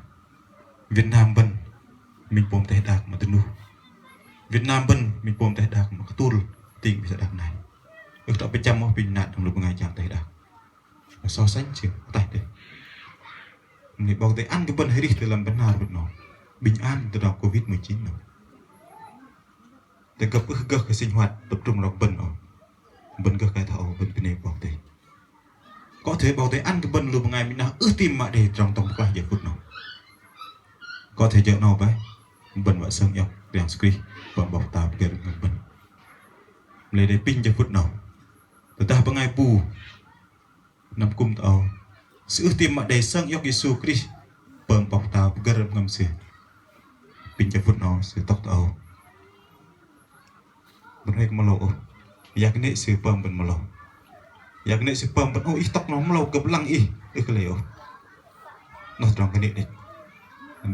Việt Nam bơ̆n minh pôm teh đak mă dơnuh. Việt Nam bơ̆n minh pôm teh đak mă kơtul, tĭng pơih sơđăp nai. Ưh trŏ pơchăm ôh apinh nat đơ̆ng lu bơngai jang teh đak. So sánh sư ataih dêh. Mă lei 'Bok Kei-Dei ăn kơ bơ̆n arih tơ lăm Bahnar bơ̆n 'nâu. Bình an tơdrong Covid mười chín 'nâu. Tơgơ̆p ưh gơh kơ sinh hoạt tập trung rŏng bơ̆n ôh. Bơ̆n gơh kơ thoi âu, bơ̆n bơnê kơ 'Bok Kei-Dei. Có thể 'Bok Kei-Dei ăn kơ bơ̆n lu bơngai minh 'nu ưh tam mă đei tơdrong dŏng pơklaih jơ phŭt 'nâu. Có thể jơ 'nâu bơih bơ̆n wă sơng iŏk Yang Yêsu Krist pơm 'Bok Pơtao pơgơ̆r jơhngơ̆m bơ̆n. Mă lei đei apinh jơ phŭt 'nâu, tơdah bơngai bu năm kư̆m tơ âu, sư ưh tam mă đei sơng iŏk Yêsu Krist pơm 'Bok Pơtao pơgơ̆r jơhngơ̆m sư. Apinh jơ phŭt 'nâu sư tŏk tơ âu. Bơ̆n huay kơ mơlâu ôh. Yak kơnê̆ sư pơm bơ̆n mơlâu. Yak kơnê̆ sư pơm bơ̆n ôh, ih tŏk 'nâu mơlâu gơ̆p lăng ih, ưh kơ lei ôh. 'Noh tơdrong kơnê̆ đĕch.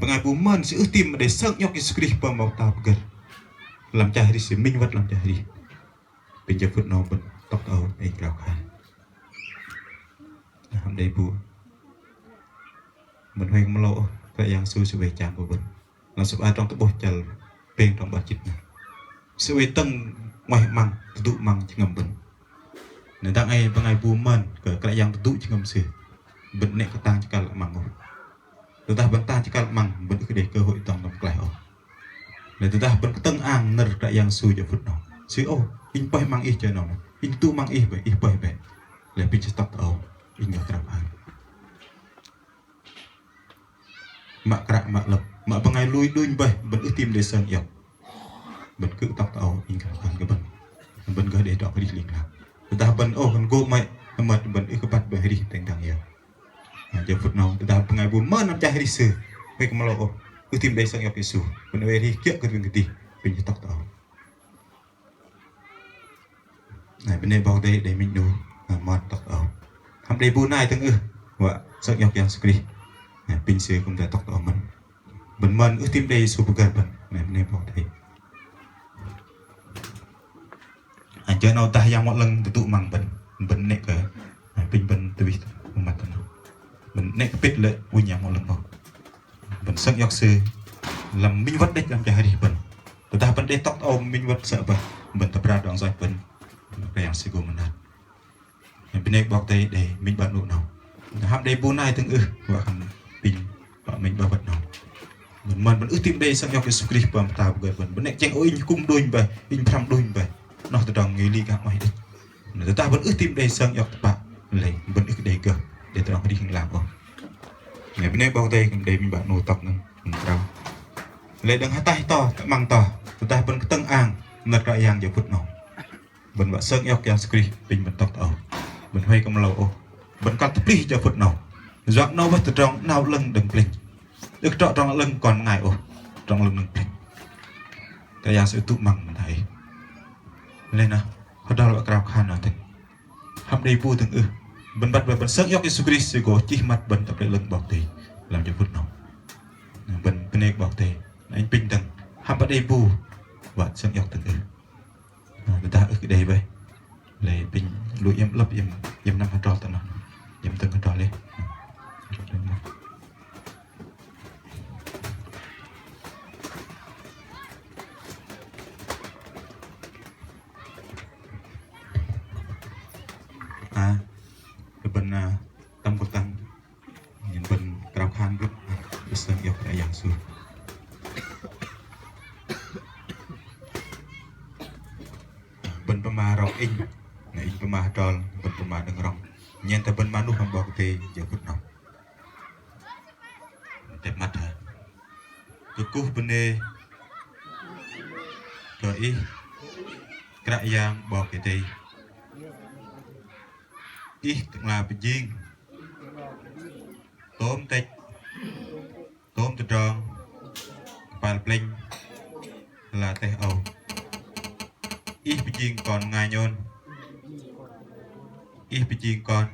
Bơngai bu mơn sư ưh tam mă đei sơng iŏk Yêsu Krist pơm 'Bok Pơtao pơgơ̆r. Lăm chăl arih sư minh wơ̆t lăm chăl arih. Apinh jơ phŭt 'nâu bơ̆n tŏk tơ âu, inh krao khan. Hăm đei bu. Bơ̆n huay kơ mơlâu ôh, Kră Yang Yêsu sư oei chang kơ bơ̆n. Lăm sơ̆p tơdrong tơ'bôh chăl pêng tơdrong 'bar jĭt 'noh. Sư oei tơ̆ng 'nguaih 'măng, tơdu 'măng jơhngơ̆m bơ̆n. Na dang ei bơngai bu mơn kơ Kră Yang tơdu jơhngơ̆m sư, bơ̆n 'nĕ kơ tang chơkăl 'măng ôh. Tơdah bơ̆n tang chơkăl 'măng, bơ̆n ưh kơ đei cơ hội dŏng pơklaih ôh. Lei tơdah bơ̆n kơtơ̆ng ang nơ̆r Kră Yang Yêsu jơ phŭt 'nâu. Sư ôh, inh pơih 'măng ih jơ 'nâu, inh tơdu 'măng ih bơih, ih pơih bơih. Lei apinh sư tŏk tơ âu, inh gơh krao khan. Mă kră mă lơ̆p, mă bơngai lui đunh bơih, bơ̆n ưh tam đei sơng iŏk. Bơ̆n kư̆m tŏk tơ âu, inh krao khan kơ bơ̆n. Bơ̆n gơh đei tơdrong arih ling lang. Tơdah bơ̆n ôh, bơ̆n gô 'mơ̆i, hơmơt bơ̆n ưh kơ băt bơ̆n arih teng dang yơ. Na, jơ phŭt 'nâu, tơdah bơngai bu mơn năm chăl arih sư, huay kơ mơlâu ôh, ưh tam đei sơng iŏk Yêsu. Bơ̆n oei arih kiơ̆ kơ tơdrong kơdih, apinh sư tŏk tơ âu. Bơnê 'Bok Kei-Dei, đei minh 'nu mơn tŏk tơ âu. Hăm đei bu nai dơ̆ng ưh wă sơng iŏk Yang Yêsu Krist. Apinh sư kư̆m đei tŏk tơ âu mơ̆n. Bơ̆n mơn ưh tim đei sư pơgơ̆r bơ̆n. Bơnê 'Bok Kei-Dei. Jơ 'nâu dah Yang Bơhngol 'Lơ̆ng tơdu măng bơ̆n, bơ̆n 'nĕ kơ apinh bơ̆n tơwih tơ măt tơ 'nâu. Bơ̆n 'nĕ kơ pĭt lê̆ ŭnh Yang Bơhngol 'Lơ̆ng ôh. Bơ̆n sơng iŏk sư lăm minh wơ̆t đĕch lăm chăl arih bơ̆n. Tơdah bơ̆n đei tŏk tơ âu minh wơ̆t sơ̆ bơih, bơ̆n tơbra tơdrong yoch bơ̆n kơ Yang Sư gô mơnat. Bơnê 'Bok Kei-Dei, đei minh 'bar 'nu 'nâu. Hăm đei bu nai dơ̆ng ưh wă hăm apinh wă minh 'bar wơ̆t 'nâu. Bơ̆n mơn bơ̆n ưh tim đei sơng iŏk Yêsu Krist pơm pơtao pơgơ̆r bơ̆n. Bơ̆n 'nĕ kơchĕng ôh inh kư̆m đunh bơih, inh pơhrăm đunh bơih. Noh tơdrong ngei li gah 'nguaih đĕch. Tơdah bơ̆n ưh tim đei sơng iŏk tơpă, lei bơ̆n ưh kơ đei gơh đei tơdrong arih ling lang ôh. Bơnê 'Bok Kei-Dei, kư̆m đei minh 'bar 'nu tŏk 'nâu, kư̆m krao. Lei đơ̆ng hơtaih to, tơ'măng to, tơdah bơ̆n kơtơ̆ng ang nơ̆r Kră Yang jơ phŭt 'nâu. Bơ̆n wă sơng iŏk Yang Yêsu Krist, apinh bơ̆n tŏk tơ âu. Bơ̆n huay kơ mơlâu ôh. Bơ̆n kăl tơplih jơ phŭt 'nâu. Yua 'nâu bơih tơdrong 'nao 'lơ̆ng đơ̆ng plĕnh. Ưh kơ trŏ tơdrong 'lơ̆ng kon bơngai ôh. Tơdrong 'lơ̆ng đơ̆ng plĕnh. Kră Yang Sư tŭ măng mơ̆n hei. Lei noh, hơdrol wă krao khan noh dơ̆ng. Hăm đei bu dơ̆ng ưh. Bơ̆n băt bơih bơ̆n sơng iŏk Yêsu Krist, Sư gô chih măt bơ̆n tơ Pơlei 'Lơ̆ng 'Bok Kei-Dei lăm jơ phŭt 'nâu. Bơ̆n bơnê 'Bok Kei-Dei. Na inh apinh dơ̆ng. Hăm băt đei bu wă sơng iŏk dơ̆ng ưh. Tơdah ưh kơ đei bơih, lei apinh lu iĕm 'lơ̆p, iĕm, iĕm năm hơdrol tơ noh. Iĕm dơ̆ng hơdrol lei. A, bơ̆n, a, tơm kơtang. Nhen bơ̆n krao khan gơ̆p, sơng iŏk Kră Yang Yêsu. Bơ̆n pơma rŏng inh, na inh pơma hơdrol, bơ̆n pơma đơ̆ng rŏng. Nhen tơ bơ̆n mơnuh hăm 'Bok Kei-Dei jơ phŭt 'nâu. Tep măt hă. Kơkuh bơnê kơ Ih, Kră Yang 'Bok Kei-Dei. Ih Tơ'ngla pơjing tôm tĕch, tôm tơdrong, kơpal plĕnh, ala teh âu. Ih pơjing kon bơngai nhôn. Ih pơjing kon.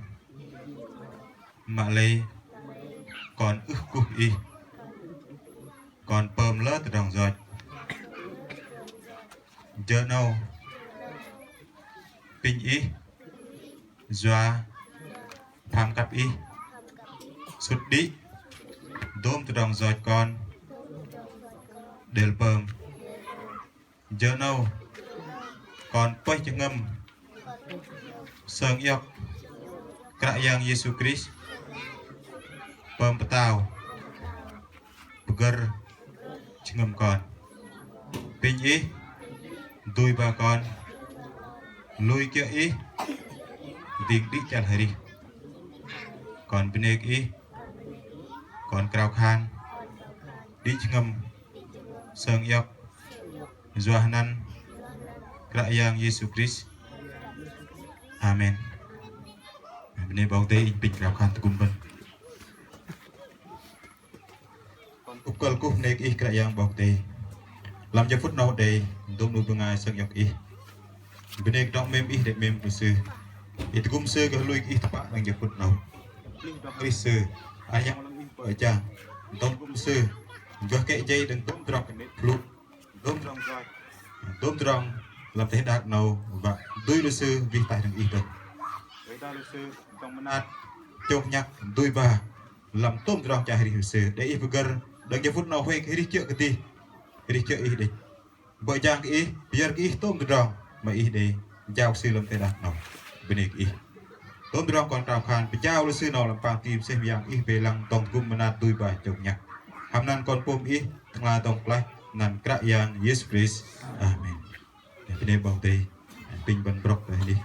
Mă lei kon ưh kuh Ih. Kon pơm lơ tơdrong yoch. Jơ 'nâu apinh Ih yua pham kăp Ih sŭt đĭ dôm tơdrong yoch kon đei pơm. Jơ 'nâu kon pơih jơhngơ̆m sơng iŏk Kră Yang Yêsu Krist pơm pơtao pơgơ̆r jơhngơ̆m kon. Apinh Ih dui ba kon lui kiơ̆ Ih dĭng đĭ chăl arih. Kon bơnê kơ Ih, kon krao khan đĭ jơhngơ̆m sơng iŏk yua hơnăn Kră Yang Yêsu Krist. Amen. Bơnê 'Bok Kei-Dei, inh apinh krao khan tơgŭm bơ̆n. Kon kŭp kơ̆l kuh bơnê kơ Ih Kră Yang 'Bok Kei-Dei. Lăm jơ phŭt 'nâu đei dôm 'nu bơngai sơng iŏk Ih. Bơnê kơ tơdrong 'mêm Ih đei 'mêm kơ sư. Ih tơgŭm sư gơh lui kơ Ih tơpă lăm jơ phŭt 'nâu. Tơplih tơdrong arih sư. Ơ Yang Bơhngol 'Lơ̆ng Ih pơjang. Dŏng tơgŭm sư gơh kĕ jei đơ̆ng dôm tơdrong kơnê̆ pơlŭ. Dôm tơdrong yoch, dôm tơdrong lăm teh đak 'nâu wă dui lu sư wih ataih đơ̆ng Ih dơ̆ng. Wih ataih lu sư dŏng mơnat chông nhăk dui ba lăm tôm tơdrong chăl arih lu sư. Đei Ih pơgơ̆r đơ̆ng jơ phŭt 'nâu huay kơ arih kiơ̆ kơdih, arih kiơ̆ Ih đĕch. Bơ̆ jang kơ Ih, pơyơ̆r kơ Ih tôm tơdrong mă Ih đei jao kơ sư lăm teh đak 'nâu. Bơnê kơ Ih. Tôm tơdrong kon krao khan pơjao lu sư 'nâu lăm păng ti mơsêh mơyang Ih wei lăng dŏng tơgŭm mơnat dui ba chông nhăk. Hăm anăn Kon pôm Ih, Tơ'ngla dŏng pơklaih, anăn Kră Yang Yêsu Krist. Amen. Bơnê 'Bok Kei-Dei. Apinh bơ̆n brŏk tơ hơnih.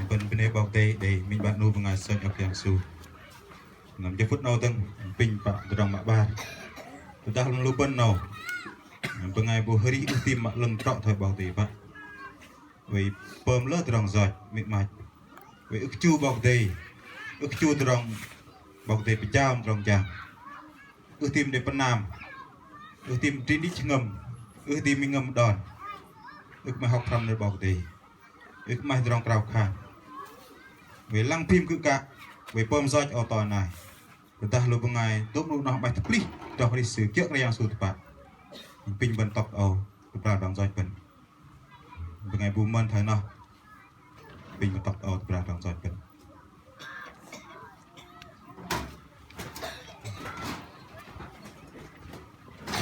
Bơ̆n bơnê 'Bok Kei-Dei, đei minh 'bar 'nu bơngai sơng iŏk Yang Yêsu. Lăm jơ phŭt 'nâu dơ̆ng, apinh pă tơdrong mă 'bar. Tơdah lăm lu bơ̆n 'nâu bơngai bu arih ưh tim mă 'lơ̆ng trŏ thoi 'Bok Kei-Dei pă. Wei pơm lơ tơdrong yoch, mĭk mach. Wei ưh kơ chu 'Bok Kei-Dei, ưh kơ chu tơdrong 'Bok Kei-Dei pơjao tơdrong jang. Ưh tim đei pơnam. Ưh tim đĭ đĭ jơhngơ̆m. Ưh tim minh jơhngơ̆m đon. Ưh kơ 'maih hŏk pơhrăm nơ̆r 'Bok Kei-Dei. Ưh kơ 'maih tơdrong krao khan. Wei lăng phim kư̆ kă. Wei pơm yoch âu to nai. Tơdah lu bơngai dôm lu noh 'maih tơplih tơdrong arih sư kiơ̆ Kră Yang Yêsu tơpă. Apinh bơ̆n tŏk âu tơbral tơdrong yoch bơ̆n. Bơngai bu mơ̆n thoi noh. Apinh bơ̆n tŏk âu tơbral tơdrong yoch bơ̆n.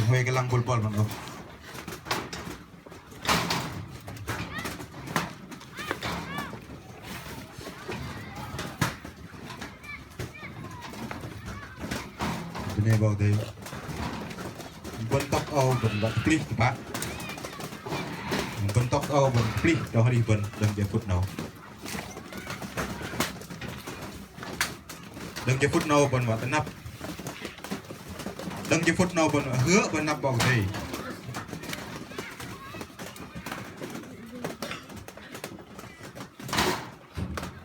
Huay kơ lăng bôl bôl bơ̆n ôh. Bơnê 'Bok Kei-Dei. Bơ̆n tŏk âu bơ̆n wă tơplih tơpă. Bơ̆n tŏk âu bơ̆n tơplih tơdrong arih bơ̆n đơ̆ng jơ phŭt 'nâu. Đơ̆ng jơ phŭt 'nâu bơ̆n wă tơnăp. Đơ̆ng jơ phŭt 'nâu bơ̆n wă hơ̆k bơ̆n năp 'Bok Kei-Dei.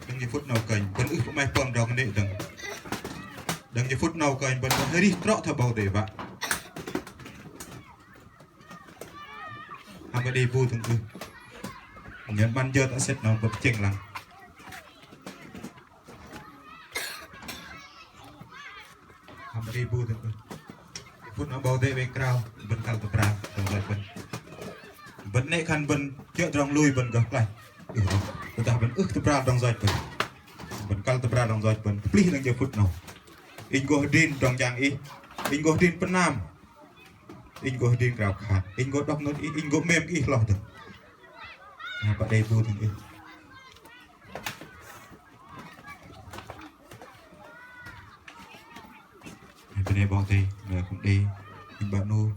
Đơ̆ng jơ phŭt 'nâu kơnh bơ̆n ưh pơm 'maih pơm tơdrong kơnê̆ dơ̆ng. Đơ̆ng jơ phŭt 'nâu kơnh bơ̆n wă arih trŏ thoi 'Bok Kei-Dei wă. Hăm bơ̆n đei bu dơ̆ng ưh. Nhen 'măn jơ tơ sĕt 'nâu bơ̆n pơchĕng lăng. Hăm bơ̆n đei bu dơ̆ng ưh. Phŭt 'nâu 'Bok Kei-Dei wei krao bơ̆n kăl tơbral tơdrong yoch bơ̆n. Bơ̆n 'nĕ khan bơ̆n kiơ̆ tơdrong lui bơ̆n gơh klaih. Ưh, tơdah bơ̆n ưh tơbral tơdrong yoch bơ̆n. Bơ̆n kăl tơbral tơdrong yoch bơ̆n. Tơplih đơ̆ng jơ phŭt 'nâu. Inh gô hơdrin tơdrong jang ih. Inh gô hơdrin pơnam. Inh gô hơdrin krao khan. Inh gô đŏk nơ̆r ih, inh gô 'mêm kơ ih hloh dơ̆ng. Na pă đei bu dơ̆ng ih. Bơnê 'Bok Kei-Dei, na kư̆m đei inh 'bă 'nu.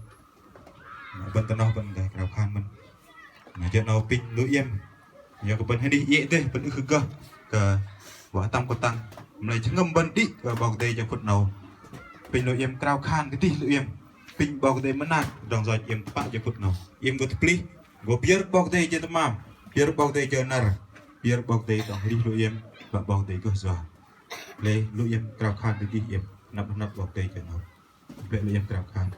Na bơ̆n tơ noh bơ̆n gah krao khan mơ̆n. Na jơ 'nâu apinh lu iĕm. Yua kơ bơ̆n hơnih iĕ dêh bơ̆n ưh kơ gơh kơ wă tăm kơtang mă lei jơhngơ̆m bơ̆n đĭ kơ 'Bok Kei-Dei jơ phŭt 'nâu. Apinh lu iĕm krao khan kơdih lu iĕm. Apinh 'Bok Kei-Dei mơnat tơdrong yoch iĕm tơpă jơ phŭt 'nâu. Iĕm gô tơplih, gô pơyơ̆r 'Bok Kei-Dei jơ tơmam, pơyơ̆r 'Bok Kei-Dei jơ năr, pơyơ̆r 'Bok Kei-Dei tơdrong arih lu iĕm, wă 'Bok Kei-Dei gơh yua. Lei lu iĕm krao khan kơdih iĕm, năp năp 'Bok Kei-Dei jơ 'nâu. Bĕ lu iĕm krao khan.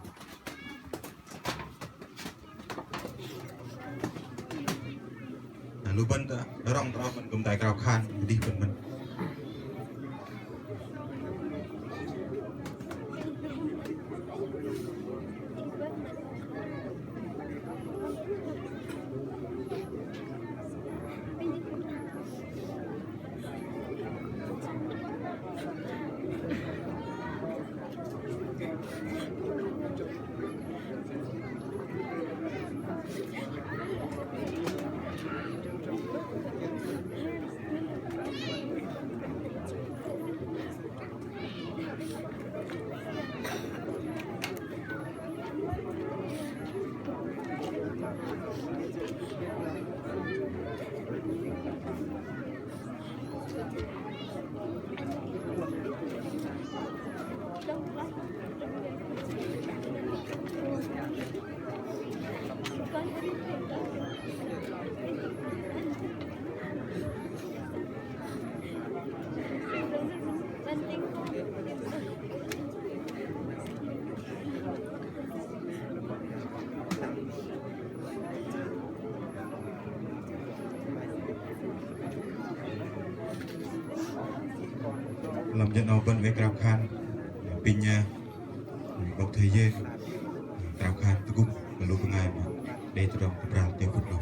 Na lu bơ̆n tơ rŏng tơ rŏng bơ̆n kư̆m tai krao khan kơdih bơ̆n mơ̆n. Lăm jơ 'nâu bơ̆n wei krao khan, apinh, ơ, 'Bok Thầy Yêng krao khan tơgŭm kơ lu bơngai mă đei tơdrong tơbral tơ phŭt 'nâu.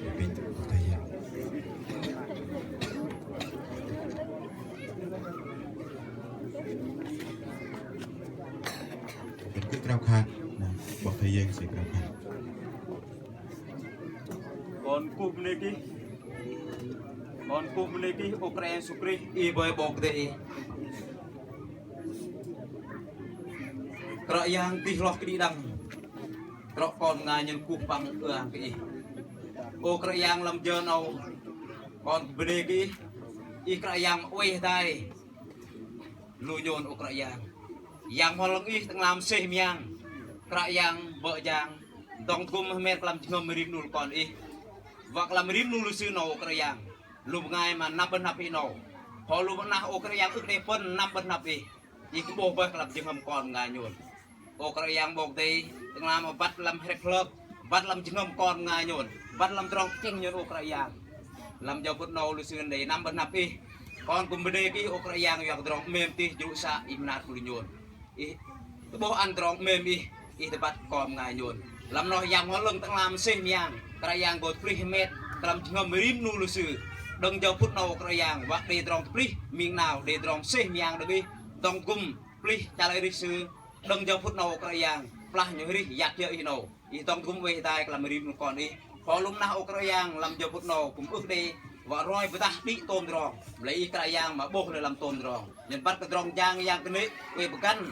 Apinh 'Bok Thầy Yêng. Bơ̆n kư̆m krao khan, na, 'Bok Thầy Yêng sư krao khan. Kon kuh bơnê kih. Kon kuh bơnê kih, ơ Kră Yang Yêsu Krist, ih bơih 'Bok Kei-Dei ih. Kră Yang dih hloh kơđi đăng. Kră kon bơngai nhôn kuh păng ư-ang kơ ih. Ơ Kră Yang lăm jơ 'nâu. Kon bơnê kih. Ih Kră Yang oei hơdai. Lu nhôn ơ Kră Yang. Yang mơ̆ng lăng ih tơ'ngla mơsêh mơyang. Kră Yang bơ̆ jang. Dŏng tơgŭm hơmet kơ lăm jơhngơ̆m rim 'nul kon ih. Wă kơ lăm rim 'nul lu sư 'nâu ơ Kră Yang. Lu bơngai mă năm bơ̆n hơnăp ih 'nâu. Hơ lu bơ̆n 'nah ơ Kră Yang ưh kơ đei pơ̆n năm bơ̆n hơnăp ih. Ih kơ 'bôh bơih kơ lăm jơhngơ̆m kon bơngai nhôn. Ơ Kră Yang 'Bok Kei-Dei, tơ'ngla mă băt lăm hrĕk hlơp, băt lăm jơhngơ̆m kon bơngai nhôn, băt lăm tơdrong tơchĕng nhôn, ơ Kră Yang. Lăm jơ phŭt 'nâu lu sư đei năm bơhngăp Ih, kon kư̆m bơnê kơ Ih, ơ Kră Yang, yua kơ tơdrong 'mêm tih jrŭ să Ih mơnat kơ lu nhôn. Ih tơ'bôh ăn tơdrong 'mêm Ih, Ih tơbăt kon bơngai nhôn. Lăm noh Yang Bơhngol 'Lơ̆ng tơ'ngla mơsêh mơyang, Kră Yang gô tơplih hơmet kơ lăm jơhngơ̆m rim 'nu lu sư. Đơ̆ng jơ phŭt 'nâu, ơ Kră Yang, wă đei tơdrong tơplih ming 'nao, đei tơdrong mơsêh mơyang đơ̆ng Ih, dŏng tơgŭm tơplih chăl arih sư. Đơ̆ng jơ phŭt 'nâu, ơ Kră Yang, kơplah nhôn arih yak kiơ̆ Ih 'nâu, Ih dŏng tơgŭm oei hơdai kơ lăm rim 'nu kon Ih. Kơ lu mơnah, ơ Kră Yang, lăm jơ phŭt 'nâu kư̆m ưh đei wă roi pơdah đĭ tôm tơdrong. Mă lei Ih Kră Yang mă 'bôh lê̆ lăm tôm tơdrong. Nhôn băt kơ tơdrong jang, yang kơnê̆ oei pơgăn,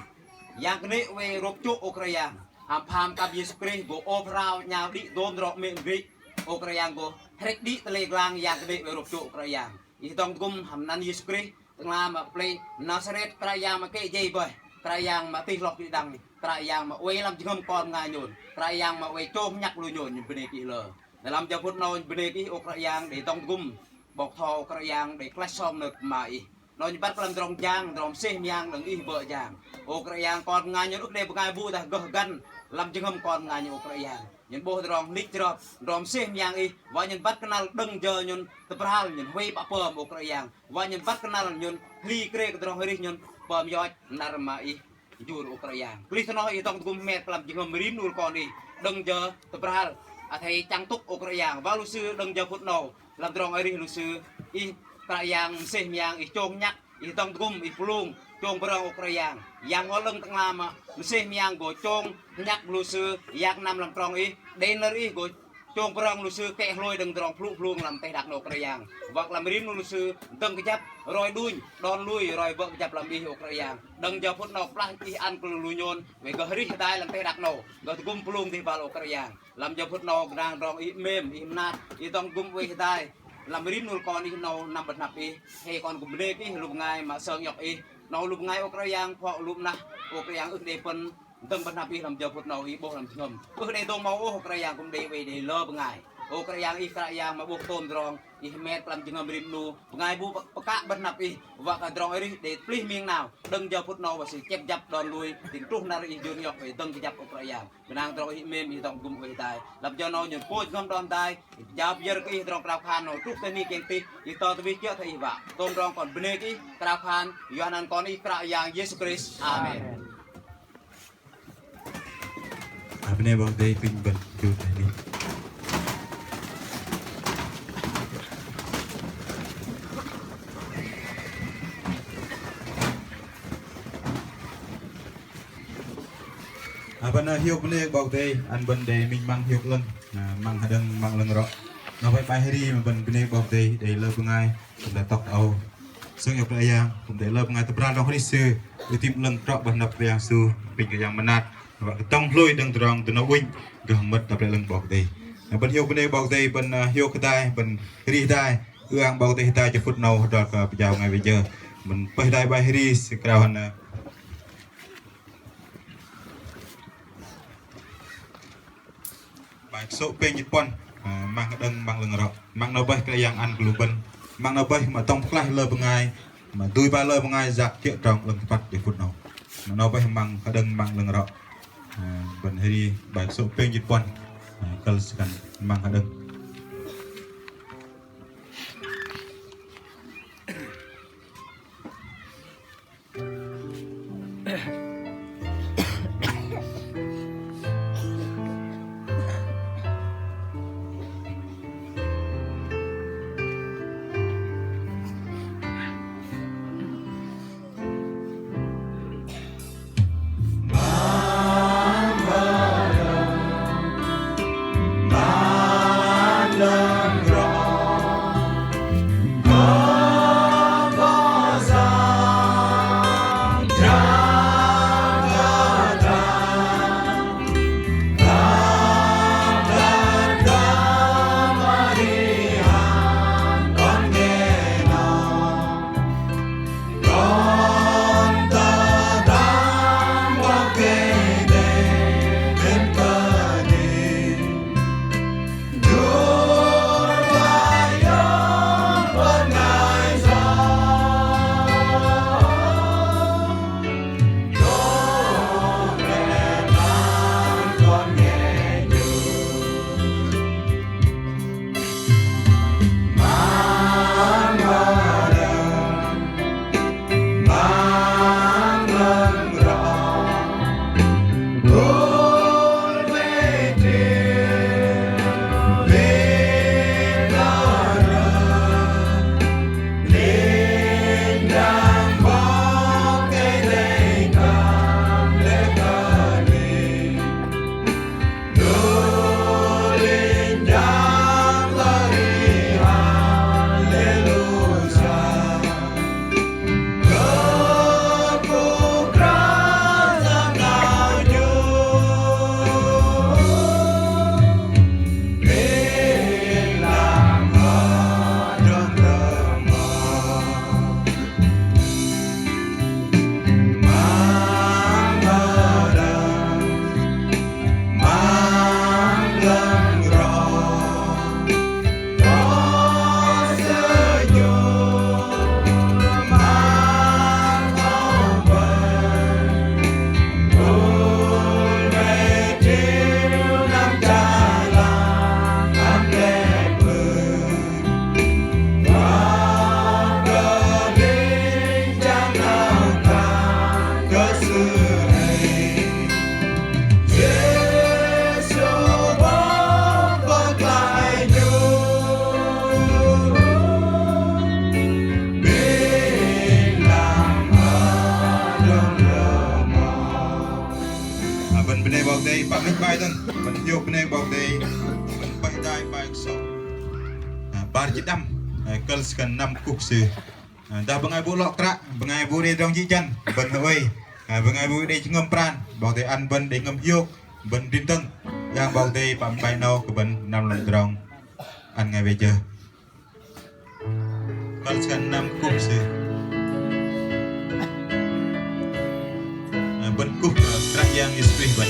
yang kơnê̆ oei rôp chô̆, ơ Kră Yang. Hăm pơham kăp Yêsu Krist gô ôp hrao 'nhao đĭ tôm tơdrong 'mêm rim, ơ Kră Yang, gô hrĕk đĭ tơlei glang yang kơnê̆ oei rôp chô̆, ơ Kră Yang. Ih dŏng tơgŭm hăm anăn Yêsu Krist tơ'ngla mă pơlei Nasaret, Kră Yang mă kĕ jei bơih, Kră Yang mă tih hloh kơ đĭ đăng, Kră Yang mă oei lăm jơhngơ̆m kon bơngai nhôn, Kră Yang mă oei chông nhăk lu nhôn. Nhôn bơnê kơ Ih lơ. Lăm jơ phŭt 'nâu nhôn bơnê kơ Ih, ơ Kră Yang, đei dŏng tơgŭm 'bok thŏ, ơ Kră Yang, đei klaih sŏm nơ̆r mă Ih. 'Nâu nhôn băt kơ lăm tơdrong jang, tơdrong mơsêh mơyang đơ̆ng Ih bơ̆ jang. Ơ Kră Yang, kon bơngai nhôn ưh đei bơngai bu dah gơh găn lăm jơhngơ̆m kon bơngai nhôn, ơ Kră Yang. Nhôn 'bôh tơdrong hnĭch chrơp, tơdrong mơsêh mơyang Ih, wă nhôn băt kơnăl đơ̆ng jơ nhôn tơbral, nhôn huay pă pơm, ơ Kră Yang. Wă nhôn băt kơnăl nhôn hli krê kơ tơdrong arih nhôn pơm yoch năr mă Ih jur, ơ Kră Yang. Kơlih tơ noh Ih dŏng tơgŭm hơmet kơ lăm jơhngơ̆m rim 'nu kon Ih, đơ̆ng jơ tơbral athei chăng tŭk, ơ Kră Yang. Wă lu sư đơ̆ng jơ phŭt 'nâu, lăm tơdrong arih lu sư Ih Kră Yang mơsêh mơyang, Ih chông nhăk, Ih dŏng tơgŭm, Ih pơlung chông pơrơ̆ng, ơ Kră Yang. Yang Bơhngol 'Lơ̆ng tơ'ngla mă mơsêh mơyang gô chông nhăk lu sư yak năm lăm trong Ih, đei nơ̆r Ih gô chông pơrơ̆ng lu sư kĕ hlôi đơ̆ng tơdrong pơhlŭ pơhlung lăm teh đak 'nâu, ơ Kră Yang. Wă kơ lăm rim 'nu lu sư dơ̆ng kơjăp, roi đunh đon lui, roi bơ̆ kơjăp lăm Ih, ơ Kră Yang. Đơ̆ng jơ phŭt 'nâu kơplah Ih ăn kơ lu nhôn oei gơh arih hơdai lăm teh đak 'nâu, gơh tơgŭm pơlung dih băl, ơ Kră Yang. Lăm jơ phŭt 'nâu gơnang tơdrong Ih 'mêm, Ih mơnat, Ih dŏng tơgŭm oei hơdai lăm rim 'nu kon Ih 'nâu năm bơhngăp Ih. Hei kon kư̆m bơnê kơ Ih lu bơngai mă sơng iŏk Ih. 'Nâu lu bơngai, ơ Kră Yang, phŏ lu mơnah, ơ Kră Yang, ưh đei pơ̆n dơ̆ng bơhngăp Ih lăm jơ phŭt 'nâu Ih 'bôh lăm jơhngơ̆m. Ưh đei dŏng mâu ôh, ơ Kră Yang, kư̆m đei oei đei lơ bơngai. Ơ Kră Yang, Ih Kră Yang mă 'bôh tôm tơdrong, Ih hơmet kơ lăm jơhngơ̆m rim 'nu. Bơngai bu pơkă bơhngăp Ih, wă kơ tơdrong arih đei tơplih ming 'nao, đơ̆ng jơ phŭt 'nâu wă sư chĕp jăp đon lui, tĭng truh năr Ih jur iŏk oei dơ̆ng kơjăp, ơ Kră Yang. Gơnang tơdrong Ih 'mêm, Ih dŏng tơgŭm oei hơdai. Lăm jơ 'nâu nhôn pôch jơhngơ̆m đon hơdai, Ih jao pơyơ̆r kơ Ih tơdrong krao khan 'nâu truh tơ hơnih keng tih, Ih tơ tơwih kiơ̆ thoi Ih wă. Tôm tơdrong kon bơnê kơ Ih, krao khan yua anăn Kon Ih Kră Yang Yêsu Krist. Amen. Amen. Bơnê 'Bok Kei-Dei, apinh bơ̆n jur thoi hơnih. Ơ, bơ̆n hiôk bơnê kơ 'Bok Kei-Dei, ăn bơ̆n đei minh măng hiôk 'lơ̆ng, ơ, măng hơđơ̆ng, măng 'lơ̆ng rŏ. Noh bơih bai hơri mă bơ̆n bơnê kơ 'Bok Kei-Dei, đei lơ bơngai kư̆m đei tŏk âu. Sơng iŏk Kră Yang, kư̆m đei lơ bơngai tơbral tơdrong arih sư, ưh tim 'lơ̆ng trŏ bơ̆n năp Kră Yang sư, apinh Kră Yang mơnat, wă kơ dŏng hlôi đơ̆ng tơdrong dơnâu ŭnh, gơh mơ̆t đơ̆ng Kră Yang 'Bok Kei-Dei. Ơ, bơ̆n hiôk bơnê kơ 'Bok Kei-Dei, bơ̆n, ơ, hiôk hơdai, bơ̆n hơri hơdai, ư-ang 'Bok Kei-Dei hơdai jơ phŭt 'nâu hơdrol kơ pơjao bơngai wei jơ. Bơ̆n pơih hơdai bai hơri, sư krao hăn, ơ, bai kơsô̆ pêng jĭt puăn, ơ, măng hơđơ̆ng măng 'lơ̆ng rŏ. Măng 'nâu bơih Kră Yang ăn kơ lu bơ̆n. Măng 'nâu bơih mă dŏng pơklaih lơ bơngai, mă dui ba lơ bơngai yak kiơ̆ trong 'lơ̆ng tơpăt jơ phŭt 'nâu. Măng 'nâu bơih măng hơđơ̆ng măng 'lơ̆ng rŏ. Ơ, bơ̆n hơri bai kơsô̆ pêng jĭt puăn, ơ, kơ̆l sư khan măng hơđơ̆ng. Minh bai dơ̆ng, bơ̆n hiôk bơnê 'Bok Kei-Dei, bơ̆n bơih dai bai kơsô̆. Ơ, bar jĭt đăm, ơ, kơ̆l sơkăn năm kuh sư. Ơ, dah bơngai bu lŏ kră, bơngai bu đei tơdrong jĭ jăn, bơ̆n hơwei. Ơ, bơngai bu đei jơhngơ̆m pran, 'Bok Kei-Dei ăn bơ̆n đei jơhngơ̆m hiôk, bơ̆n rin dơ̆ng. Yang 'Bok Kei-Dei păng bai 'nâu kơ bơ̆n năm lăm tơdrong ăn ngai wei jơ. Kơ̆l sơkăn năm kuh sư. Ơ, bơ̆n kuh kơ Kră Yang Yêsu Krist bơ̆n.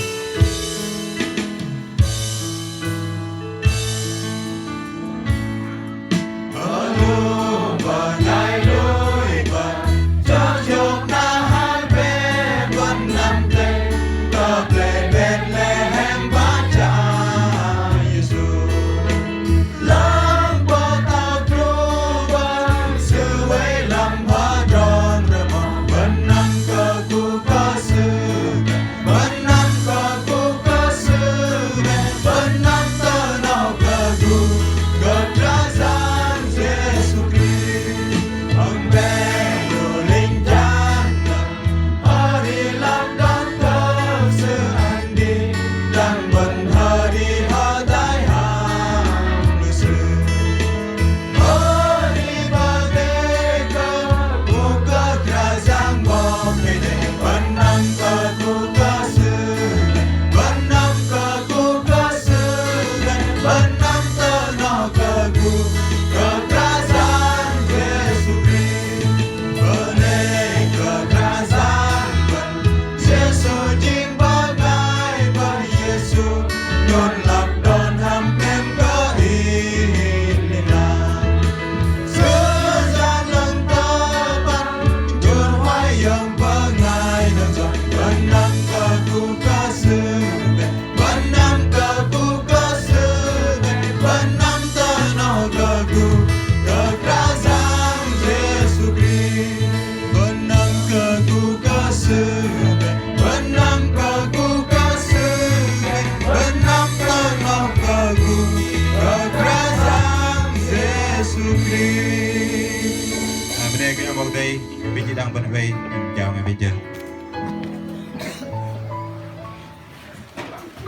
Lăng bơtho truh bơ̆n sư wei lăm hơdrol rơmô, bơ̆n năm kơ kuh kơ sư, bơ̆n năm kơ kuh kơ sư, bơ̆n năm tơ noh kơ kuh kơ Kră Yang Yêsu Krist. Ơn bơ̆n lu linh jang Hơri lăp đon kơ sư ăn đĭ, dang bơ̆n hơri hơdai hăm lu sư. Hơri bơ̆n đei kơ kuh kơ Kră Yang 'Bok Kei-Dei, bơ̆n năm kơ kuh kơ sư, bơ̆n năm kơ kuh kơ sư, bơ̆n năm tơ noh kơ kuh kơ Kră Yang Yêsu Krist. Bơnê kơ Kră Yang bơ̆n, Yêsu jing bơngai bơ̆n, Yêsu nhôn lăp đon hăm 'mêm kơ Ih ling lang. Sư jang lăng tơ băt, jur huay yơ̆ng bơngai đơ̆ng yoch, bơ̆n năm kơ kuh kơ sư. Bơ̆n năm kơ kuh kơ sư, bơ̆n năm tơ noh kơ kuh kơ Kră Yang Yêsu Krist. Bơ̆n năm kơ kuh kơ sư, bơ̆n năm kơ kuh kơ sư, bơ̆n năm tơ noh kơ kuh kơ Kră Yang Yêsu Krist. Ơ, bơnê kơ 'Bok Kei-Dei, pinh jĭ đăng bơ̆n wei, jao ngai wei jơ.